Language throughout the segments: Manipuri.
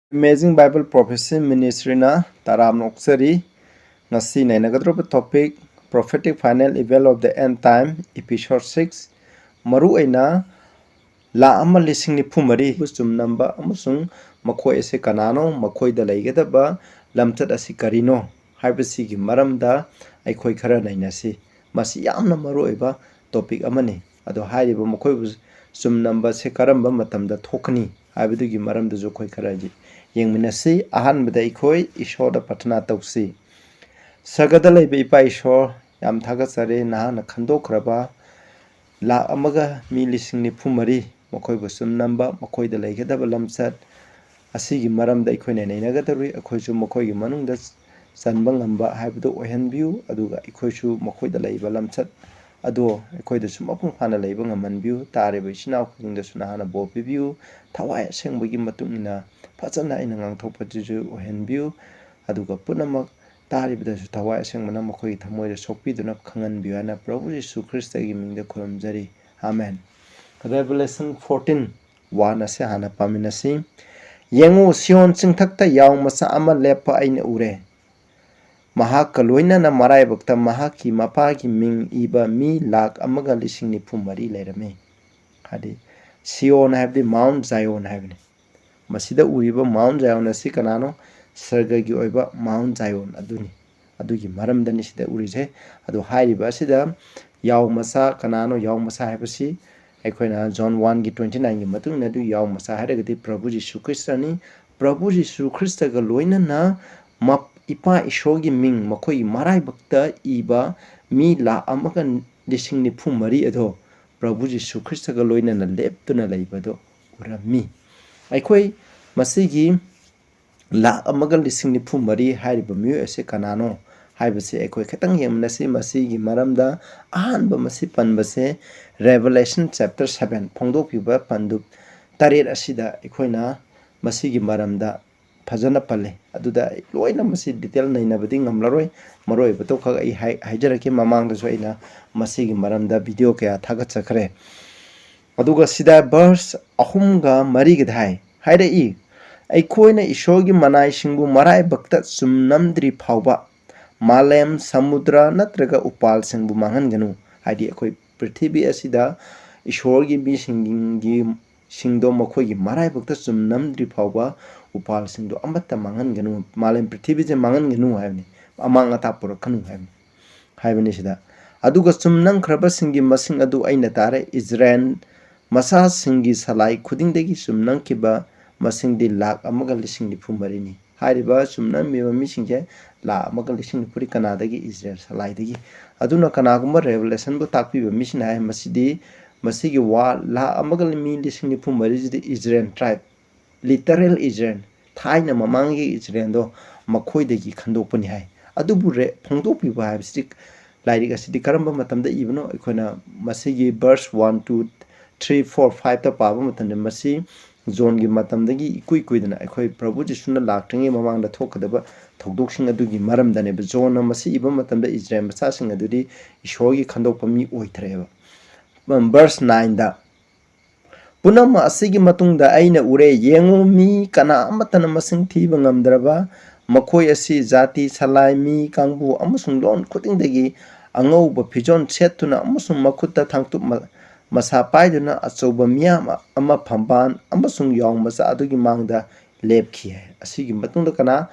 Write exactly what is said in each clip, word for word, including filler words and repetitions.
Amazing Bible Prophecy Ministry-ꯅ ꯇꯔꯥꯝꯅ ꯑꯣꯛꯆꯔꯤ꯫ ꯉꯁꯤ ꯅꯩꯅꯒꯗꯧꯔꯤꯕ topic, Prophetic Final Event of the End Time, Episode six, ꯃꯔꯨꯑꯣꯏꯅ ꯂꯥꯛ ꯑꯃ ꯂꯤꯁꯤꯡ ꯅꯤꯐꯨ ꯃꯔꯤ ꯆꯨꯝꯅꯝꯕ ꯑꯃꯁꯨꯡ ꯃꯈꯣꯏ ꯑꯁꯤ ꯀꯅꯥꯅꯣ, ꯃꯈꯣꯏꯗ ꯂꯩꯒꯗꯕ ꯂꯝꯆꯠ ꯑꯁꯤ ꯀꯔꯤꯅꯣ ꯍꯥꯏꯕꯁꯤꯒꯤ ꯃꯔꯝꯗ ꯑꯩꯈꯣꯏ ꯈꯔ ꯅꯩꯅꯁꯤ꯫ ꯃꯁꯤ ꯌꯥꯝꯅ ꯃꯔꯨꯑꯣꯏꯕ topic ꯑꯃꯅꯤ꯫ ꯑꯗꯣ ꯍꯥꯏꯔꯤꯕ ꯃꯈꯣꯏꯕꯨ ꯆꯨꯝꯅꯝꯕꯁꯦ ꯀꯔꯝꯕ ꯃꯇꯝꯗ ꯊꯣꯛꯀꯅꯤ ꯍꯥꯏꯕꯗꯨꯒꯤ ꯃꯔꯝꯗꯁꯨ ꯑꯩꯈꯣꯏ ꯈꯔ ꯌꯦꯡꯃꯤꯟꯅꯁꯤ꯫ ꯑꯍꯥꯟꯕꯗ ꯑꯩꯈꯣꯏ ꯏꯁꯣꯔꯗ ꯄ꯭ꯔꯊꯅꯥ ꯇꯧꯁꯤ꯫ ꯁꯔꯒꯗ ꯂꯩꯕ ꯏꯄꯥ ꯏꯁꯣꯔ, ꯌꯥꯝ ꯊꯥꯒꯠꯆꯔꯤ, ꯅꯍꯥꯛꯅ ꯈꯟꯗꯣꯛꯈ꯭ꯔꯕ ꯂꯥꯛ ꯑꯃꯒ ꯃꯤ ꯂꯤꯁꯤꯡ ꯅꯤꯐꯨ ꯃꯔꯤ, ꯃꯈꯣꯏꯕꯨ ꯆꯨꯝꯅꯝꯕ, ꯃꯈꯣꯏꯗ ꯂꯩꯒꯗꯕ ꯂꯝꯆꯠ ꯑꯁꯤꯒꯤ ꯃꯔꯝꯗ ꯑꯩꯈꯣꯏꯅ ꯅꯩꯅꯒꯗꯧꯔꯤ꯫ ꯑꯩꯈꯣꯏꯁꯨ ꯃꯈꯣꯏꯒꯤ ꯃꯅꯨꯡꯗ ꯆꯟꯕ ꯉꯝꯕ ꯍꯥꯏꯕꯗꯨ ꯑꯣꯏꯍꯟꯕꯤꯌꯨ, ꯑꯗꯨꯒ ꯑꯩꯈꯣꯏꯁꯨ ꯃꯈꯣꯏꯗ ꯂꯩꯕ ꯂꯝꯆꯠ ꯑꯗꯣ ꯑꯩꯈꯣꯏꯗꯁꯨ ꯃꯄꯨꯡ ꯐꯥꯅ ꯂꯩꯕ ꯉꯝꯍꯟꯕꯤꯌꯨ꯫ ꯇꯥꯔꯤꯕ ꯏꯆꯤꯟ ꯏꯅꯥꯎ ꯈꯨꯗꯤꯡꯗꯁꯨ ꯅꯍꯥꯛꯅ ꯕꯣꯔ ꯄꯤꯕꯤꯌꯨ꯫ ꯊꯋꯥꯏ ꯑꯁꯦꯡꯕꯒꯤ ꯃꯇꯨꯡ ꯏꯟꯅ ꯐꯖꯅ ꯑꯩꯅ ꯉꯥꯡꯊꯣꯛꯄꯗꯨꯁꯨ ꯑꯣꯏꯍꯟꯕꯤꯌꯨ, ꯑꯗꯨꯒ ꯄꯨꯝꯅꯃꯛ ꯇꯥꯔꯤꯕꯗꯁꯨ ꯊꯋꯥꯏ ꯑꯁꯦꯡꯕꯅ ꯃꯈꯣꯏꯒꯤ ꯊꯃꯣꯏꯗ ꯁꯣꯛꯄꯤꯗꯨꯅ ꯈꯪꯍꯟꯕꯤꯌꯨ ꯍꯥꯏꯅ ꯄ꯭ꯔꯚꯨ ꯌꯤꯁꯨ ꯈ꯭ꯔꯤꯁꯇꯒꯤ ꯃꯤꯡꯗ ꯈꯨꯔꯨꯝꯖꯔꯤ꯫ ꯑꯥꯃꯦꯟ꯫ Revelation fourteen one ꯑꯁꯦ ꯍꯥꯟꯅ ꯄꯥꯃꯤꯟꯅꯁꯤ꯫ ꯌꯦꯡꯉꯨ, ꯁꯤꯌꯣꯟ ꯆꯤꯡꯊꯛꯇ ꯌꯥꯎ ꯃꯆꯥ ꯑꯃ ꯂꯦꯞꯄ ꯑꯩꯅ ꯎꯔꯦ꯫ ꯃꯍꯥꯛꯀ ꯂꯣꯏꯅꯅ ꯃꯔꯥꯏꯕꯛꯇ ꯃꯍꯥꯛꯀꯤ ꯃꯄꯥꯒꯤ ꯃꯤꯡ ꯏꯕ ꯃꯤ ꯂꯥꯛ ꯑꯃꯒ ꯂꯤꯁꯤꯡ ꯅꯤꯐꯨ ꯃꯔꯤ ꯂꯩꯔꯝꯃꯤ꯫ ꯍꯥꯏꯗꯤ, ꯁꯤꯌꯣꯟ ꯍꯥꯏꯕꯗꯤ Mount Zion ꯍꯥꯏꯕꯅꯤ꯫ ꯃꯁꯤꯗ ꯎꯔꯤꯕ Mount Zion ꯑꯁꯤ ꯀꯅꯥꯅꯣ? ꯁꯔꯒꯒꯤ ꯑꯣꯏꯕ Mount Zion ꯑꯗꯨꯅꯤ꯫ ꯑꯗꯨꯒꯤ ꯃꯔꯝꯗꯅꯤ ꯁꯤꯗ ꯎꯔꯤꯁꯦ꯫ ꯑꯗꯣ ꯍꯥꯏꯔꯤꯕ ꯑꯁꯤꯗ ꯌꯥꯎ ꯃꯆꯥ ꯀꯅꯥꯅꯣ? ꯌꯥꯎ ꯃꯆꯥ ꯍꯥꯏꯕꯁꯤ ꯑꯩꯈꯣꯏꯅ John one ꯒꯤ twenty nine ꯒꯤ ꯃꯇꯨꯡ ꯏꯟꯅ ꯑꯗꯨ ꯌꯥꯎ ꯃꯆꯥ ꯍꯥꯏꯔꯒꯗꯤ ꯄ꯭ꯔꯚꯨ ꯖꯤꯁꯨ ꯈ꯭ꯔꯤꯁꯇꯅꯤ꯫ ꯄ꯭ꯔꯚꯨ ꯖꯤꯁꯨ ꯈ꯭ꯔꯤꯁꯇꯒ ꯂꯣꯏꯅꯅ ꯃꯞ-, ꯏꯄꯥ ꯏꯁꯣꯔꯒꯤ ꯃꯤꯡ ꯃꯈꯣꯏꯒꯤ ꯃꯔꯥꯏꯕꯛꯇ ꯏꯕ ꯃꯤ ꯂꯥꯛ ꯑꯃꯒ ꯂꯤꯁꯤꯡ ꯅꯤꯐꯨ ꯃꯔꯤ ꯑꯗꯣ ꯄ꯭ꯔꯚꯨ ꯖꯤꯁꯨ ꯈ꯭ꯔꯤꯁꯇꯒ ꯂꯣꯏꯅꯅ ꯂꯦꯞꯇꯨꯅ ꯂꯩꯕꯗꯣ ꯎꯔꯝꯃꯤ꯫ ꯑꯩꯈꯣꯏ ꯃꯁꯤꯒꯤ ꯂꯥꯛ ꯑꯃꯒ ꯂꯤꯁꯤꯡ ꯅꯤꯐꯨ ꯃꯔꯤ ꯍꯥꯏꯔꯤꯕ ꯃꯤꯑꯣꯏ ꯑꯁꯤ ꯀꯅꯥꯅꯣ ꯍꯥꯏꯕꯁꯤ ꯑꯩꯈꯣꯏ ꯈꯤꯇꯪ ꯌꯦꯡꯃꯤꯟꯅꯁꯤ꯫ ꯃꯁꯤꯒꯤ ꯃꯔꯝꯗ ꯑꯍꯥꯟꯕ ꯃꯁꯤ ꯄꯟꯕꯁꯦ Revelation chapter seven, ꯐꯣꯡꯗꯣꯛꯈꯤꯕ ꯄꯟꯗꯨꯞ ꯇꯔꯦꯠ ꯑꯁꯤꯗ ꯑꯩꯈꯣꯏꯅ ꯃꯁꯤꯒꯤ ꯃꯔꯝꯗ ꯐꯖꯅ ꯄꯜꯂꯤ꯫ ꯑꯗꯨꯗ ꯑꯩ ꯂꯣꯏꯅ ꯃꯁꯤ detail ꯅꯩꯅꯕꯗꯤ ꯉꯝꯂꯔꯣꯏ꯫ ꯃꯔꯨꯑꯣꯏꯕꯗꯣ ꯈꯛ ꯑꯩ ꯍꯥꯏ-, ꯍꯥꯏꯖꯔꯛꯀꯦ꯫ ꯃꯃꯥꯡꯗꯁꯨ ꯑꯩꯅ ꯃꯁꯤꯒꯤ ꯃꯔꯝꯗ video ꯀꯌꯥ ꯊꯥꯒꯠꯆꯈ꯭ꯔꯦ꯫ ꯑꯗꯨꯒ ꯁꯤꯗ verse ꯑꯍꯨꯝꯒ ꯃꯔꯤꯒꯤꯗ ꯍꯥꯏ, ꯍꯥꯏꯔꯛꯏ, ꯑꯩꯈꯣꯏꯅ ꯏꯁꯣꯔꯒꯤ ꯃꯅꯥꯏꯁꯤꯡꯕꯨ ꯃꯔꯥꯏꯕꯛꯇ ꯆꯨꯝꯅꯝꯗ꯭ꯔꯤ ꯐꯥꯎꯕ ꯃꯥꯂꯦꯝ, ꯁꯃꯨꯗ꯭ꯔ ꯅꯠꯇ꯭ꯔꯒ ꯎꯄꯥꯜꯁꯤꯡꯕꯨ ꯃꯥꯡꯍꯟꯒꯅꯨ꯫ ꯍꯥꯏꯗꯤ ꯑꯩꯈꯣꯏ ꯄ꯭ꯔꯤꯊꯤꯕꯤ ꯑꯁꯤꯗ ꯏꯁꯣꯔꯒꯤ ꯃꯤꯁꯤꯡꯒꯤ, ꯁꯤꯡꯗꯣ ꯃꯈꯣꯏꯒꯤ ꯃꯔꯥꯏꯕꯛꯇ ꯆꯨꯝꯅꯝꯗ꯭ꯔꯤ ꯐꯥꯎꯕ ꯎꯄꯥꯜꯁꯤꯡꯗꯣ ꯑꯃꯠꯇ ꯃꯥꯡꯍꯟꯒꯅꯨ, ꯃꯥꯂꯦꯝ ꯄ꯭ꯔꯤꯊꯤꯕꯤꯁꯦ ꯃꯥꯡꯍꯟꯒꯅꯨ ꯍꯥꯏꯕꯅꯤ, ꯑꯃꯥꯡ ꯑꯇꯥ ꯄꯨꯔꯛꯀꯅꯨ ꯍꯥꯏꯕꯅꯤ, ꯍꯥꯏꯕꯅꯤ ꯁꯤꯗ꯫ ꯑꯗꯨꯒ ꯆꯨꯝꯅꯝꯈ꯭ꯔꯕꯁꯤꯡꯒꯤ ꯃꯁꯤꯡ ꯑꯗꯨ ꯑꯩꯅ ꯇꯥꯔꯦ, ꯏꯖꯔꯦꯜ ꯃꯆꯥꯁꯤꯡꯒꯤ ꯁꯂꯥꯏ ꯈꯨꯗꯤꯡꯗꯒꯤ ꯆꯨꯝꯅꯝꯈꯤꯕ ꯃꯁꯤꯡꯗꯤ ꯂꯥꯈ ꯑꯃꯒ ꯂꯤꯁꯤꯡ ꯅꯤꯐꯨ ꯃꯔꯤꯅꯤ꯫ ꯍꯥꯏꯔꯤꯕ ꯆꯨꯝꯅꯝꯃꯤꯕ ꯃꯤꯁꯤꯡꯁꯦ ꯂꯥꯈ ꯑꯃꯒ ꯂꯤꯁꯤꯡ ꯅꯤꯐꯨꯗꯤ ꯀꯅꯥꯗꯒꯤ? ꯏꯖꯔꯦꯜ ꯁꯂꯥꯏꯗꯒꯤ꯫ ꯑꯗꯨꯅ ꯀꯅꯥꯒꯨꯝꯕ ꯔꯦꯚꯦꯂꯦꯁꯟꯕꯨ ꯇꯥꯛꯄꯤꯕ ꯃꯤꯁꯤꯅ ꯍꯥꯏ, ꯃꯁꯤꯗꯤ, ꯃꯁꯤꯒꯤ ꯋꯥ ꯂꯥꯈ ꯑꯃꯒ ꯃꯤ ꯂꯤꯁꯤꯡ ꯅꯤꯐꯨ ꯃꯔꯤꯁꯤꯗꯤ ꯏꯖꯔꯦꯜ ꯇ꯭ꯔꯥꯏꯕ, ꯂꯤꯇꯔꯦꯜ ꯏꯖꯔꯦꯜ, ꯊꯥꯏꯅ ꯃꯃꯥꯡꯒꯤ ꯏꯖꯔꯦꯜꯗꯣ ꯃꯈꯣꯏꯗꯒꯤ ꯈꯟꯗꯣꯛꯄꯅꯤ ꯍꯥꯏ꯫ ꯑꯗꯨꯕꯨ ꯔꯦ-, ꯐꯣꯡꯗꯣꯛꯄꯤꯕ ꯍꯥꯏꯕꯁꯤꯗꯤ, ꯂꯥꯏꯔꯤꯛ ꯑꯁꯤꯗꯤ ꯀꯔꯝꯕ ꯃꯇꯝꯗ ꯏꯕꯅꯣ? ꯑꯩꯈꯣꯏꯅ ꯃꯁꯤꯒꯤ verse one, two, three, four, fiveꯇ ꯄꯥꯕ ꯃꯇꯝꯗ ꯃꯁꯤ ꯖꯣꯟꯒꯤ ꯃꯇꯝꯗꯒꯤ ꯏꯀꯨꯏ ꯀꯨꯏꯗꯅ ꯑꯩꯈꯣꯏ ꯄ꯭ꯔꯚꯨ ꯖꯤꯁꯨꯅ ꯂꯥꯛꯇ꯭ꯔꯤꯉꯩ ꯃꯃꯥꯡꯗ ꯊꯣꯛꯀꯗꯕ ꯊꯧꯗꯣꯛꯁꯤꯡ ꯑꯗꯨꯒꯤ ꯃꯔꯝꯗꯅꯦꯕ꯫ ꯖꯣꯟꯅ ꯃꯁꯤ ꯏꯕ ꯃꯇꯝꯗ ꯏꯖꯔꯦꯜ ꯃꯆꯥꯁꯤꯡ ꯑꯗꯨꯗꯤ ꯏꯁꯣꯔꯒꯤ ꯈꯟꯗꯣꯛꯄ ꯃꯤ ꯑꯣꯏꯊꯔꯛꯑꯦꯕ꯫ Verse nineꯗ, "ꯄꯨꯝꯅꯃꯛ ꯑꯁꯤꯒꯤ ꯃꯇꯨꯡꯗ ꯑꯩꯅ ꯎꯔꯦ, ꯌꯦꯡꯉꯨ, ꯃꯤ ꯀꯅꯥ ꯑꯃꯠꯇꯅ ꯃꯁꯤꯡ ꯊꯤꯕ ꯉꯝꯗ꯭ꯔꯕ ꯃꯈꯣꯏ ꯑꯁꯤ ꯖꯥꯇꯤ, ꯁꯂꯥꯏ, ꯃꯤ ꯀꯥꯡꯕꯨ ꯑꯃꯁꯨꯡ ꯂꯣꯟ ꯈꯨꯗꯤꯡꯗꯒꯤ ꯑꯉꯧꯕ ꯐꯤꯖꯣꯜ ꯁꯦꯠꯇꯨꯅ ꯑꯃꯁꯨꯡ ꯃꯈꯨꯠꯇ ꯊꯥꯡꯇꯨꯞ ꯃ-, ꯃꯁꯥ ꯄꯥꯏꯗꯨꯅ ꯑꯆꯧꯕ ꯃꯤꯌꯥꯝ ꯑꯃ ꯐꯝꯕꯥꯜ ꯑꯃꯁꯨꯡ ꯌꯥꯎ ꯃꯆꯥ ꯑꯗꯨꯒꯤ ꯃꯥꯡꯗ ꯂꯦꯞꯈꯤ" ꯍꯥꯏ꯫ ꯑꯁꯤꯒꯤ ꯃꯇꯨꯡꯗ ꯀꯅꯥ?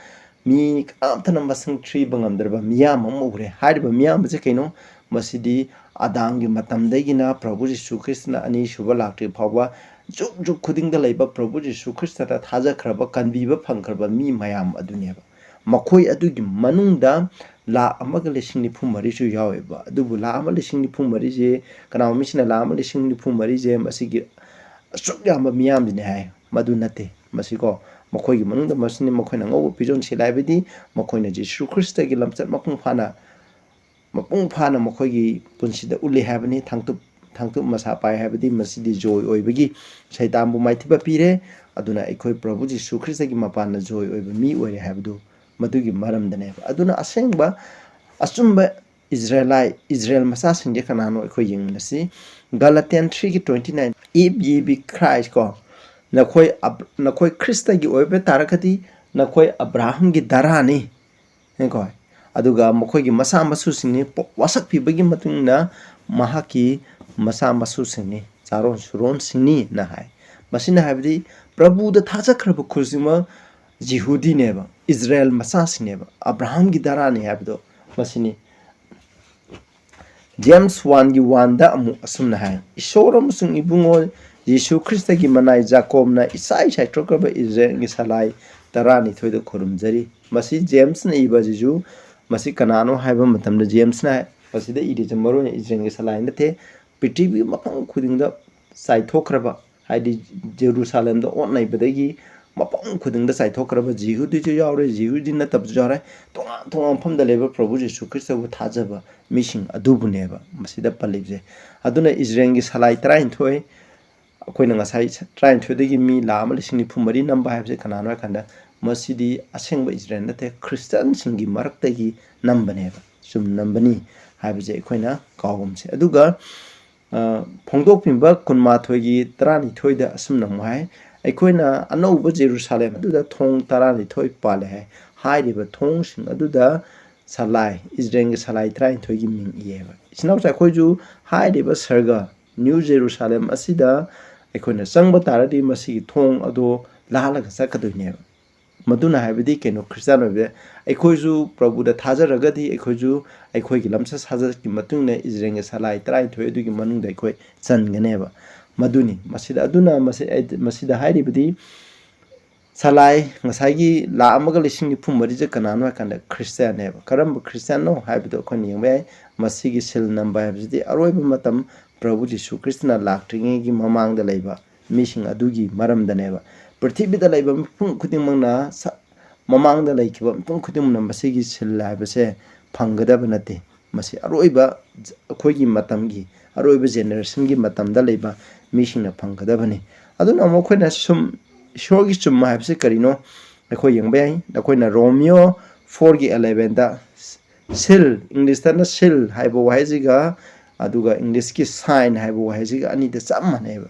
ꯃꯤ ꯀꯅꯥꯝꯇꯅ ꯃꯁꯤꯡ ꯊꯤꯕ ꯉꯝꯗ꯭ꯔꯕ ꯃꯤꯌꯥꯝ ꯑꯃ ꯎꯔꯦ꯫ ꯍꯥꯏꯔꯤꯕ ꯃꯤꯌꯥꯝ ꯑꯁꯤ ꯀꯩꯅꯣ? ꯃꯁꯤꯗꯤ ꯑꯗꯥꯝꯒꯤ ꯃꯇꯝꯗꯒꯤꯅ ꯄ꯭ꯔꯚꯨ ꯖꯤꯁꯨ ꯈ꯭ꯔꯤꯁꯇꯅ ꯑꯅꯤꯁꯨꯕ ꯂꯥꯛꯇ꯭ꯔꯤ ꯐꯥꯎꯕ ꯖꯨꯛ ꯖꯨꯛ ꯈꯨꯗꯤꯡꯗ ꯂꯩꯕ ꯄ꯭ꯔꯚꯨ ꯖꯤꯁꯨ ꯈ꯭ꯔꯤꯁꯇꯗ ꯊꯥꯖꯈ꯭ꯔꯕ, ꯀꯟꯕꯤꯕ ꯐꯪꯈ꯭ꯔꯕ ꯃꯤ ꯃꯌꯥꯝ ꯑꯗꯨꯅꯦꯕ꯫ ꯃꯈꯣꯏ ꯑꯗꯨꯒꯤ ꯃꯅꯨꯡꯗ ꯂꯥꯈ ꯑꯃꯒ ꯂꯤꯁꯤꯡ ꯅꯤꯐꯨ ꯃꯔꯤꯁꯨ ꯌꯥꯎꯋꯦꯕ꯫ ꯑꯗꯨꯕꯨ ꯂꯥꯈ ꯑꯃ ꯂꯤꯁꯤꯡ ꯅꯤꯐꯨ ꯃꯔꯤꯁꯦ, ꯀꯅꯥꯒꯨꯝꯕ ꯃꯤꯁꯤꯅ ꯂꯥꯈ ꯑꯃ ꯂꯤꯁꯤꯡ ꯅꯤꯐꯨ ꯃꯔꯤꯁꯦ ꯃꯁꯤꯒꯤ ꯑꯁꯨꯛ ꯌꯥꯝꯕ ꯃꯤꯌꯥꯝꯁꯤꯅꯦ ꯍꯥꯏ꯫ ꯃꯗꯨ ꯅꯠꯇꯦ꯫ ꯃꯁꯤꯀꯣ, ꯃꯈꯣꯏꯒꯤ ꯃꯅꯨꯡꯗ ꯃꯁꯤꯅꯤ, ꯃꯈꯣꯏꯅ ꯑꯉꯧꯕ ꯐꯤꯖꯣꯜ ꯁꯦꯠꯂꯦ ꯍꯥꯏꯕꯗꯤ ꯃꯈꯣꯏꯅ ꯖꯤꯁꯨ ꯈ꯭ꯔꯤꯁꯇꯒꯤ ꯂꯝꯆꯠ ꯃꯄꯨꯡ ꯐꯥꯅ, ꯃꯄꯨꯡ ꯐꯥꯅ ꯃꯈꯣꯏꯒꯤ ꯄꯨꯟꯁꯤꯗ ꯎꯠꯂꯤ ꯍꯥꯏꯕꯅꯤ꯫ ꯊꯥꯡꯇꯨꯞ, ꯊꯥꯡꯇꯨꯞ ꯃꯁꯥ ꯄꯥꯏ ꯍꯥꯏꯕꯗꯤ ꯃꯁꯤꯗꯤ ꯖꯣꯏ ꯑꯣꯏꯕꯒꯤ ꯁꯩꯇꯥꯟꯕꯨ ꯃꯥꯏꯊꯤꯕ ꯄꯤꯔꯦ꯫ ꯑꯗꯨꯅ ꯑꯩꯈꯣꯏ ꯄ꯭ꯔꯚꯨ ꯖꯤꯁꯨ ꯈ꯭ꯔꯤꯁꯇꯒꯤ ꯃꯄꯥꯟꯅ ꯖꯣꯏ ꯑꯣꯏꯕ ꯃꯤ ꯑꯣꯏꯔꯦ ꯍꯥꯏꯕꯗꯨ ꯃꯗꯨꯒꯤ ꯃꯔꯝꯗꯅꯦꯕ꯫ ꯑꯗꯨꯅ ꯑꯁꯦꯡꯕ ꯑꯆꯨꯝꯕ ꯏꯖꯔꯦꯂꯥꯏ, ꯏꯖꯔꯦꯜ ꯃꯆꯥꯁꯤꯡꯁꯦ ꯀꯅꯥꯅꯣ ꯑꯩꯈꯣꯏ ꯌꯦꯡꯃꯤꯟꯅꯁꯤ꯫ Galatians threeꯒꯤ twenty nine, "If ye be Christ" ꯀꯣ, ꯅꯈꯣꯏ ꯑꯕ-, ꯅꯈꯣꯏ ꯈ꯭ꯔꯤꯁꯇꯒꯤ ꯑꯣꯏꯕ ꯇꯥꯔꯒꯗꯤ ꯅꯈꯣꯏ ꯑꯕ꯭ꯔꯥꯍꯝꯒꯤ ꯗꯔꯥꯅꯤ꯫ ꯀꯣ꯫ ꯑꯗꯨꯒ ꯃꯈꯣꯏꯒꯤ ꯃꯆꯥ ꯃꯁꯨꯁꯤꯡꯅꯤ, ꯄꯣ-, ꯋꯥꯁꯛꯄꯤꯕꯒꯤ ꯃꯇꯨꯡ ꯏꯟꯅ ꯃꯍꯥꯛꯀꯤ ꯃꯆꯥ ꯃꯁꯨꯁꯤꯡꯅꯤ, ꯆꯥꯔꯣꯟ ꯁꯨꯔꯣꯟꯁꯤꯡꯅꯤꯅ ꯍꯥꯏ꯫ ꯃꯁꯤꯅ ꯍꯥꯏꯕꯗꯤ ꯄ꯭ꯔꯚꯨꯗ ꯊꯥꯖꯈ꯭ꯔꯕ ꯈꯨꯗꯤꯡꯃꯛ ꯖꯤꯍꯨꯗꯤꯅꯦꯕ, ꯏꯖꯔꯦꯜ ꯃꯆꯥꯁꯤꯡꯅꯦꯕ, ꯑꯕ꯭ꯔꯥꯍꯝꯒꯤ ꯗꯔꯥꯅꯤ ꯍꯥꯏꯕꯗꯣ ꯃꯁꯤꯅꯤ꯫ ꯖꯦꯝꯁ ꯋꯥꯟꯒꯤ ꯋꯥꯟꯗ ꯑꯃꯨꯛ ꯑꯁꯨꯝꯅ ꯍꯥꯏ, "ꯏꯁꯣꯔ ꯑꯃꯁꯨꯡ ꯏꯕꯨꯡꯉꯣ ꯌꯤꯁꯨ ꯈ꯭ꯔꯤꯁꯇꯒꯤ ꯃꯅꯥꯏ ꯖꯥꯀꯣꯕꯅ ꯏꯁꯥꯏ ꯁꯥꯏꯊꯣꯛꯈ꯭ꯔꯕ ꯏꯖꯔꯦꯜꯒꯤ ꯁꯂꯥꯏ ꯇꯔꯥꯅꯤꯊꯣꯏꯗ ꯈꯨꯔꯨꯝꯖꯔꯤ"꯫ ꯃꯁꯤ ꯖꯦꯝꯁꯅ ꯏꯕ ꯑꯁꯤꯁꯨ, ꯃꯁꯤ ꯀꯅꯥꯅꯣ ꯍꯥꯏꯕ ꯃꯇꯝꯗ ꯖꯦꯝꯁꯅ ꯍꯥꯏ, ꯃꯁꯤꯗ ꯏꯔꯤꯁꯦ ꯃꯔꯨ ꯑꯣꯏꯅ ꯏꯖꯔꯦꯜꯒꯤ ꯁꯂꯥꯏ ꯅꯠꯇꯦ, ꯄ꯭ꯔꯤꯊꯤꯕꯤꯒꯤ ꯃꯐꯝ ꯈꯨꯗꯤꯡꯗ ꯆꯥꯏꯊꯣꯛꯈ꯭ꯔꯕ, ꯍꯥꯏꯗꯤ ꯖꯦꯔꯨꯁꯥꯂꯦꯝꯗ ꯑꯣꯠ ꯅꯩꯕꯗꯒꯤ ꯃꯐꯝ ꯈꯨꯗꯤꯡꯗ ꯆꯥꯏꯊꯣꯛꯈ꯭ꯔꯕ, ꯖꯤꯍꯨꯗꯤꯁꯨ ꯌꯥꯎꯔꯦ, ꯖꯤꯍꯨꯗꯤ ꯅꯠꯇꯕꯁꯨ ꯌꯥꯎꯔꯦ, ꯇꯣꯉꯥꯟ ꯇꯣꯉꯥꯟꯕ ꯃꯐꯝꯗ ꯂꯩꯕ ꯄ꯭ꯔꯚꯨ ꯖꯤꯁꯨ ꯈ꯭ꯔꯤꯁꯇꯕꯨ ꯊꯥꯖꯕ ꯃꯤꯁꯤꯡ ꯑꯗꯨꯕꯨꯅꯦꯕ ꯃꯁꯤꯗ ꯄꯜꯂꯤꯕꯁꯦ꯫ ꯑꯗꯨꯅ ꯏꯖꯔꯦꯜꯒꯤ ꯁꯂꯥꯏ ꯇꯔꯥꯅꯤꯊꯣꯏ, ꯑꯩꯈꯣꯏꯅ ꯉꯁꯥꯏ ꯇꯔꯥꯅꯤꯊꯣꯏꯗꯒꯤ ꯃꯤ ꯂꯥꯈ ꯑꯃ ꯂꯤꯁꯤꯡ ꯅꯤꯐꯨ ꯃꯔꯤ ꯅꯝꯕ ꯍꯥꯏꯕꯁꯦ ꯀꯅꯥꯅꯣ ꯍꯥꯏꯀꯥꯟꯗ, ꯃꯁꯤꯗꯤ ꯑꯁꯦꯡꯕ ꯏꯖꯔꯦꯜ ꯅꯠꯇꯦ, ꯈ꯭ꯔꯤꯁꯇꯤꯌꯥꯟꯁꯤꯡꯒꯤ ꯃꯔꯛꯇꯒꯤ ꯅꯝꯕꯅꯦꯕ, ꯆꯨꯝ ꯅꯝꯕꯅꯤ ꯍꯥꯏꯕꯁꯦ ꯑꯩꯈꯣꯏꯅ ꯀꯥꯎꯒꯨꯝꯁꯦ꯫ ꯑꯗꯨꯒ, ꯑ, ꯐꯣꯡꯗꯣꯛꯄꯤꯕ ꯀꯨꯟꯃꯥꯊꯣꯏꯒꯤ ꯇꯔꯥꯅꯤꯊꯣꯏꯗ ꯑꯁꯨꯝꯅ ꯑꯃꯨꯛ ꯍꯥꯏ, "ꯑꯩꯈꯣꯏꯅ ꯑꯅꯧꯕ ꯖꯦꯔꯨꯁꯥꯂꯦꯝ ꯑꯗꯨꯗ ꯊꯣꯡ ꯇꯔꯥꯅꯤꯊꯣꯏ ꯄꯥꯜꯂꯦ" ꯍꯥꯏ꯫ ꯍꯥꯏꯔꯤꯕ ꯊꯣꯡꯁꯤꯡ ꯑꯗꯨꯗ ꯁꯂꯥꯏ, ꯏꯖꯔꯦꯜꯒꯤ ꯁꯂꯥꯏ ꯇꯔꯥꯅꯤꯊꯣꯏꯒꯤ ꯃꯤꯡ ꯏꯌꯦꯕ꯫ ꯏꯆꯤꯟ ꯏꯅꯥꯎꯁꯦ, ꯑꯩꯈꯣꯏꯁꯨ ꯍꯥꯏꯔꯤꯕ ꯁꯔꯒ, ꯅ꯭ꯌꯨ ꯖꯦꯔꯨꯁꯥꯂꯦꯝ ꯑꯁꯤꯗ ꯑꯩꯈꯣꯏꯅ ꯆꯪꯕ ꯇꯥꯔꯗꯤ ꯃꯁꯤꯒꯤ ꯊꯣꯡ ꯑꯗꯣ ꯂꯥꯜꯂꯒ ꯆꯠꯀꯗꯣꯏꯅꯦꯕ꯫ ꯃꯗꯨꯅ ꯍꯥꯏꯕꯗꯤ ꯀꯩꯅꯣ, ꯈ꯭ꯔꯤꯁꯇꯤꯌꯥꯟ ꯑꯣꯏꯕ ꯑꯩꯈꯣꯏꯁꯨ ꯄ꯭ꯔꯚꯨꯗ ꯊꯥꯖꯔꯒꯗꯤ ꯑꯩꯈꯣꯏꯁꯨ ꯑꯩꯈꯣꯏꯒꯤ ꯂꯝꯆꯠ ꯁꯥꯖꯠꯀꯤ ꯃꯇꯨꯡ ꯏꯟꯅ ꯏꯖꯔꯦꯜꯒꯤ ꯁꯂꯥꯏ ꯇꯔꯥꯅꯤꯊꯣꯏ ꯑꯗꯨꯒꯤ ꯃꯅꯨꯡꯗ ꯑꯩꯈꯣꯏ ꯆꯟꯒꯅꯦꯕ꯫ ꯃꯗꯨꯅꯤ꯫ ꯃꯁꯤꯗ, ꯑꯗꯨꯅ ꯃꯁꯤ-, ꯃꯁꯤꯗ ꯍꯥꯏꯔꯤꯕꯗꯤ ꯁꯂꯥꯏ ꯉꯁꯥꯏꯒꯤ ꯂꯥꯈ ꯑꯃꯒ ꯂꯤꯁꯤꯡ ꯅꯤꯐꯨ ꯃꯔꯤꯁꯦ ꯀꯅꯥꯅꯣ ꯍꯥꯏꯀꯥꯟꯗ ꯈ꯭ꯔꯤꯁꯇꯤꯌꯥꯟꯅꯦꯕ꯫ ꯀꯔꯝꯕ ꯈ꯭ꯔꯤꯁꯇꯤꯌꯥꯟꯅꯣ ꯍꯥꯏꯕꯗꯣ ꯑꯩꯈꯣꯏꯅ ꯌꯦꯡꯕ ꯌꯥꯏ꯫ ꯃꯁꯤꯒꯤ ꯁꯤꯜ ꯅꯝꯕ ꯍꯥꯏꯕꯁꯤꯗꯤ ꯑꯔꯣꯏꯕ ꯃꯇꯝ ꯄ꯭ꯔꯚꯨ ꯖꯤꯁꯨ ꯈ꯭ꯔꯤꯁꯇꯅ ꯂꯥꯛꯇ꯭ꯔꯤꯉꯩꯒꯤ ꯃꯃꯥꯡꯗ ꯂꯩꯕ ꯃꯤꯁꯤꯡ ꯑꯗꯨꯒꯤ ꯃꯔꯝꯗꯅꯦꯕ꯫ ꯄ꯭ꯔꯤꯊꯤꯕꯤꯗ ꯂꯩꯕ ꯃꯤꯄꯨꯝ ꯈꯨꯗꯤꯡꯃꯛꯅ ꯁ-, ꯃꯃꯥꯡꯗ ꯂꯩꯈꯤꯕ ꯃꯤꯄꯨꯝ ꯈꯨꯗꯤꯡꯃꯛꯅ ꯃꯁꯤꯒꯤ ꯁꯤꯜ ꯍꯥꯏꯕꯁꯦ ꯐꯪꯒꯗꯕ ꯅꯠꯇꯦ꯫ ꯃꯁꯤ ꯑꯔꯣꯏꯕ ꯖ-, ꯑꯩꯈꯣꯏꯒꯤ ꯃꯇꯝꯒꯤ, ꯑꯔꯣꯏꯕ ꯖꯦꯅꯦꯔꯦꯁꯟꯒꯤ ꯃꯇꯝꯗ ꯂꯩꯕ ꯃꯤꯁꯤꯡꯅ ꯐꯪꯒꯗꯕꯅꯤ꯫ ꯑꯗꯨꯅ ꯑꯃꯨꯛ ꯑꯩꯈꯣꯏꯅ ꯁꯨꯝ ꯏꯁꯣꯔꯒꯤ ꯆꯨꯝꯕ ꯍꯥꯏꯕꯁꯤ ꯀꯔꯤꯅꯣ ꯑꯩꯈꯣꯏ ꯌꯦꯡꯕ ꯌꯥꯏ꯫ ꯑꯩꯈꯣꯏꯅ ꯔꯣꯃꯤꯌꯣ ꯐꯣꯔꯒꯤ ꯑꯦꯂꯦꯚꯦꯟꯗ ꯁꯤꯜ, ꯏꯪꯂꯤꯁꯇꯅ ꯁꯤꯜ ꯍꯥꯏꯕ ꯋꯥꯍꯩꯁꯤꯒ ꯑꯗꯨꯒ ꯏꯪꯂꯤꯁꯀꯤ ꯁꯥꯏꯟ ꯍꯥꯏꯕ ꯋꯥꯍꯩꯁꯤꯒ ꯑꯅꯤꯗ ꯆꯞ ꯃꯥꯟꯅꯩꯕ꯫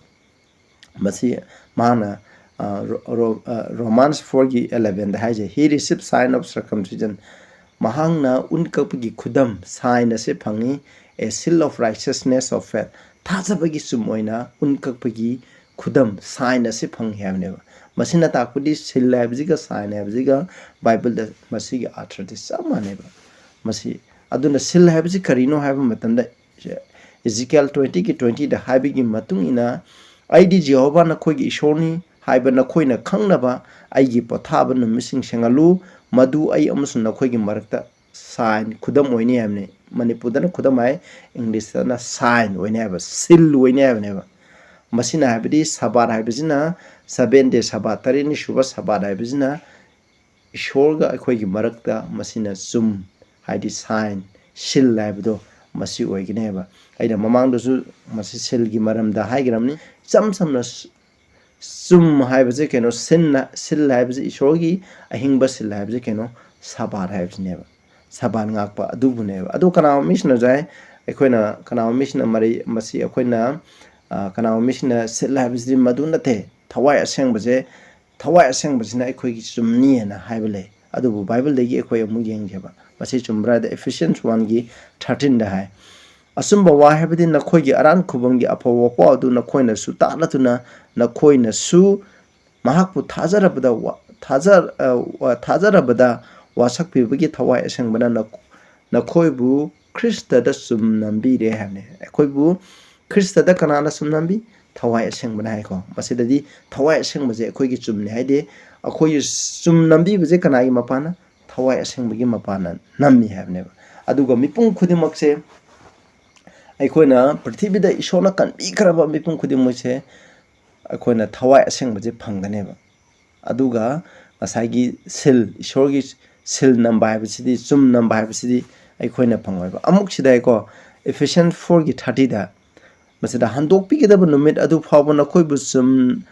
ꯃꯁꯤ ꯃꯍꯥꯛꯅ, ꯑ, ꯔꯣ-, ꯔꯣ-, ꯑ, Romans four ꯒꯤ eleven ꯗ ꯍꯥꯏꯁꯦ, "He received sign of circumcision." ꯃꯍꯥꯛꯅ ꯎꯟ ꯀꯛꯄꯒꯤ ꯈꯨꯗꯝ, sign ꯑꯁꯤ ꯐꯪꯉꯤ, "A seal of righteousness of faith." ꯊꯥꯖꯕꯒꯤ ꯆꯨꯝ ꯑꯣꯏꯅ ꯎꯟ ꯀꯛꯄꯒꯤ ꯈꯨꯗꯝ, sign ꯑꯁꯤ ꯐꯪꯉꯤ ꯍꯥꯏꯕꯅꯦꯕ꯫ ꯃꯁꯤꯅ ꯇꯥꯛꯄꯗꯤ seal ꯍꯥꯏꯕꯁꯤꯒ sign ꯍꯥꯏꯕꯁꯤꯒ ꯕꯥꯏꯕꯜꯗ ꯃꯁꯤꯒꯤ ꯑꯥꯔꯊꯗꯤ ꯆꯞ ꯃꯥꯟꯅꯩꯕ꯫ ꯃꯁꯤ, ꯑꯗꯨꯅ seal ꯍꯥꯏꯕꯁꯤ ꯀꯔꯤꯅꯣ ꯍꯥꯏꯕ ꯃꯇꯝꯗ, Ezekiel twenty ꯒꯤ twenty ꯗ ꯍꯥꯏꯕꯒꯤ ꯃꯇꯨꯡ ꯏꯟꯅ, "ꯑꯩꯗꯤ ꯖꯦꯍꯣꯚꯥ ꯅꯈꯣꯏꯒꯤ ꯏꯁꯣꯔꯅꯤ ꯍꯥꯏꯕ ꯅꯈꯣꯏꯅ ꯈꯪꯅꯕ ꯑꯩꯒꯤ ꯄꯣꯊꯥꯕ ꯅꯨꯃꯤꯠꯁꯤꯡ ꯁꯦꯡꯍꯜꯂꯨ, ꯃꯗꯨ ꯑꯩ ꯑꯃꯁꯨꯡ ꯅꯈꯣꯏꯒꯤ ꯃꯔꯛꯇ sign, ꯈꯨꯗꯝ ꯑꯣꯏꯅꯤ" ꯍꯥꯏꯕꯅꯤ꯫ ꯃꯅꯤꯄꯨꯔꯗꯅ ꯈꯨꯗꯝ ꯍꯥꯏ, ꯏꯪꯂꯤꯁꯇꯅ sign ꯑꯣꯏꯅꯤ ꯍꯥꯏꯕ, seal ꯑꯣꯏꯅꯤ ꯍꯥꯏꯕꯅꯦꯕ꯫ ꯃꯁꯤꯅ ꯍꯥꯏꯕꯗꯤ ꯁꯕꯥꯠ ꯍꯥꯏꯕꯁꯤꯅ, seven day ꯁꯕꯥꯠ, ꯇꯔꯦꯠꯅꯤ ꯁꯨꯕ ꯁꯕꯥꯠ ꯍꯥꯏꯕꯁꯤꯅ ꯏꯁꯣꯔꯒ ꯑꯩꯈꯣꯏꯒꯤ ꯃꯔꯛꯇ ꯃꯁꯤꯅ ꯆꯨꯝ, ꯍꯥꯏꯗꯤ sign, seal ꯍꯥꯏꯕꯗꯣ ꯃꯁꯤ ꯑꯣꯏꯒꯅꯦꯕ꯫ ꯑꯩꯅ ꯃꯃꯥꯡꯗꯁꯨ ꯃꯁꯤ seal ꯒꯤ ꯃꯔꯝꯗ ꯍꯥꯏꯈ꯭ꯔꯕꯅꯤ꯫ ꯏꯆꯝ ꯆꯝꯅ ꯆꯨꯝ ꯍꯥꯏꯕꯁꯦ ꯀꯩꯅꯣ, ꯁꯤꯟꯅ, seal ꯍꯥꯏꯕꯁꯦ ꯏꯁꯣꯔꯒꯤ ꯑꯍꯤꯡꯕ seal ꯍꯥꯏꯕꯁꯦ ꯀꯩꯅꯣ, ꯁꯕꯥꯠ ꯍꯥꯏꯕꯁꯤꯅꯦꯕ꯫ ꯁꯕꯥꯠ ꯉꯥꯛꯄ ꯑꯗꯨꯕꯨꯅꯦꯕ꯫ ꯑꯗꯣ ꯀꯅꯥꯒꯨꯝꯕ ꯃꯤꯁꯤꯡꯅꯁꯨ ꯍꯥꯏ, ꯑꯩꯈꯣꯏꯅ, ꯀꯅꯥꯒꯨꯝꯕ ꯃꯤꯁꯤꯡꯅ ꯃꯔꯩ, ꯃꯁꯤ ꯑꯩꯈꯣꯏꯅ, ꯑ, ꯀꯅꯥꯒꯨꯝꯕ ꯃꯤꯁꯤꯡꯅ seal ꯍꯥꯏꯕꯁꯤꯗꯤ ꯃꯗꯨ ꯅꯠꯇꯦ, ꯊꯋꯥꯏ ꯑꯁꯦꯡꯕꯁꯦ, ꯊꯋꯥꯏ ꯑꯁꯦꯡꯕꯁꯤꯅ ꯑꯩꯈꯣꯏꯒꯤ ꯆꯨꯝꯅꯤ ꯍꯥꯏꯅ ꯍꯥꯏꯕ ꯂꯩ꯫ ꯑꯗꯨꯕꯨ ꯕꯥꯏꯕꯜꯗꯒꯤ ꯑꯩꯈꯣꯏ ꯑꯃꯨꯛ ꯌꯦꯡꯒꯦꯕ꯫ ꯃꯁꯤ ꯆꯨꯝꯕ꯭ꯔꯥ ꯍꯥꯏꯗꯤ Ephesians one ꯒꯤ thirteen ꯗ ꯍꯥꯏ, "ꯑꯆꯨꯝꯕ ꯋꯥ ꯍꯥꯏꯕꯗꯤ ꯅꯈꯣꯏꯒꯤ ꯑꯔꯥꯟ ꯈꯨꯕꯝꯒꯤ ꯑꯐꯕ ꯄꯥꯎ ꯑꯗꯨ ꯅꯈꯣꯏꯅꯁꯨ ꯇꯥꯂꯗꯨꯅ ꯅꯈꯣꯏꯅꯁꯨ ꯃꯍꯥꯛꯄꯨ ꯊꯥꯖꯔꯕꯗ ꯋꯥ-, ꯊꯥꯖ-, ꯑ, ꯋꯥ-, ꯊꯥꯖꯔꯕꯗ ꯋꯥꯁꯛꯄꯤꯕꯒꯤ ꯊꯋꯥꯏ ꯑꯁꯦꯡꯕꯅ ꯅꯈꯣ-, ꯅꯈꯣꯏꯕꯨ ꯈ꯭ꯔꯤꯁꯇꯗ ꯆꯨꯝ ꯅꯝꯕꯤꯔꯦ" ꯍꯥꯏꯕꯅꯤ꯫ ꯑꯩꯈꯣꯏꯕꯨ ꯈ꯭ꯔꯤꯁꯇꯗ ꯀꯅꯥꯅ ꯆꯨꯝ ꯅꯝꯕꯤ? ꯊꯋꯥꯏ ꯑꯁꯦꯡꯕꯅ ꯍꯥꯏꯀꯣ꯫ ꯃꯁꯤꯗꯗꯤ ꯊꯋꯥꯏ ꯑꯁꯦꯡꯕꯁꯦ ꯑꯩꯈꯣꯏꯒꯤ ꯆꯨꯝꯅꯤ ꯍꯥꯏꯗꯤ, ꯑꯩꯈꯣꯏꯒꯤ ꯆꯨꯝ ꯅꯝꯕꯤꯕꯁꯦ ꯀꯅꯥꯒꯤ ꯃꯄꯥꯟꯅ? ꯊꯋꯥꯏ ꯑꯁꯦꯡꯕꯒꯤ ꯃꯄꯥꯟꯅ ꯅꯝꯃꯤ ꯍꯥꯏꯕꯅꯦꯕ꯫ ꯑꯗꯨꯒ ꯃꯤꯄꯨꯝ ꯈꯨꯗꯤꯡꯃꯛꯁꯦ, ꯑꯩꯈꯣꯏꯅ ꯄ꯭ꯔꯤꯊꯤꯕꯤꯗ ꯏꯁꯣꯔꯅ ꯀꯟꯕꯤꯈ꯭ꯔꯕ ꯃꯤꯄꯨꯝ ꯈꯨꯗꯤꯡꯃꯛꯁꯦ ꯑꯩꯈꯣꯏꯅ ꯊꯋꯥꯏ ꯑꯁꯦꯡꯕꯁꯦ ꯐꯪꯒꯅꯦꯕ꯫ ꯑꯗꯨꯒ ꯉꯁꯥꯏꯒꯤ seal, ꯏꯁꯣꯔꯒꯤ seal ꯅꯝꯕ ꯍꯥꯏꯕꯁꯤꯗꯤ, ꯆꯨꯝ ꯅꯝꯕ ꯍꯥꯏꯕꯁꯤꯗꯤ ꯑꯩꯈꯣꯏꯅ ꯐꯪꯉꯣꯏꯕ꯫ ꯑꯃꯨꯛ ꯁꯤꯗꯀꯣ, Ephesians four ꯒꯤ thirty ꯗ, ꯃꯁꯤꯗ, "ꯍꯟꯗꯣꯛꯄꯤꯒꯗꯕ ꯅꯨꯃꯤꯠ ꯑꯗꯨ ꯐꯥꯎꯕ ꯅꯈꯣꯏꯕꯨ ꯆꯨꯝ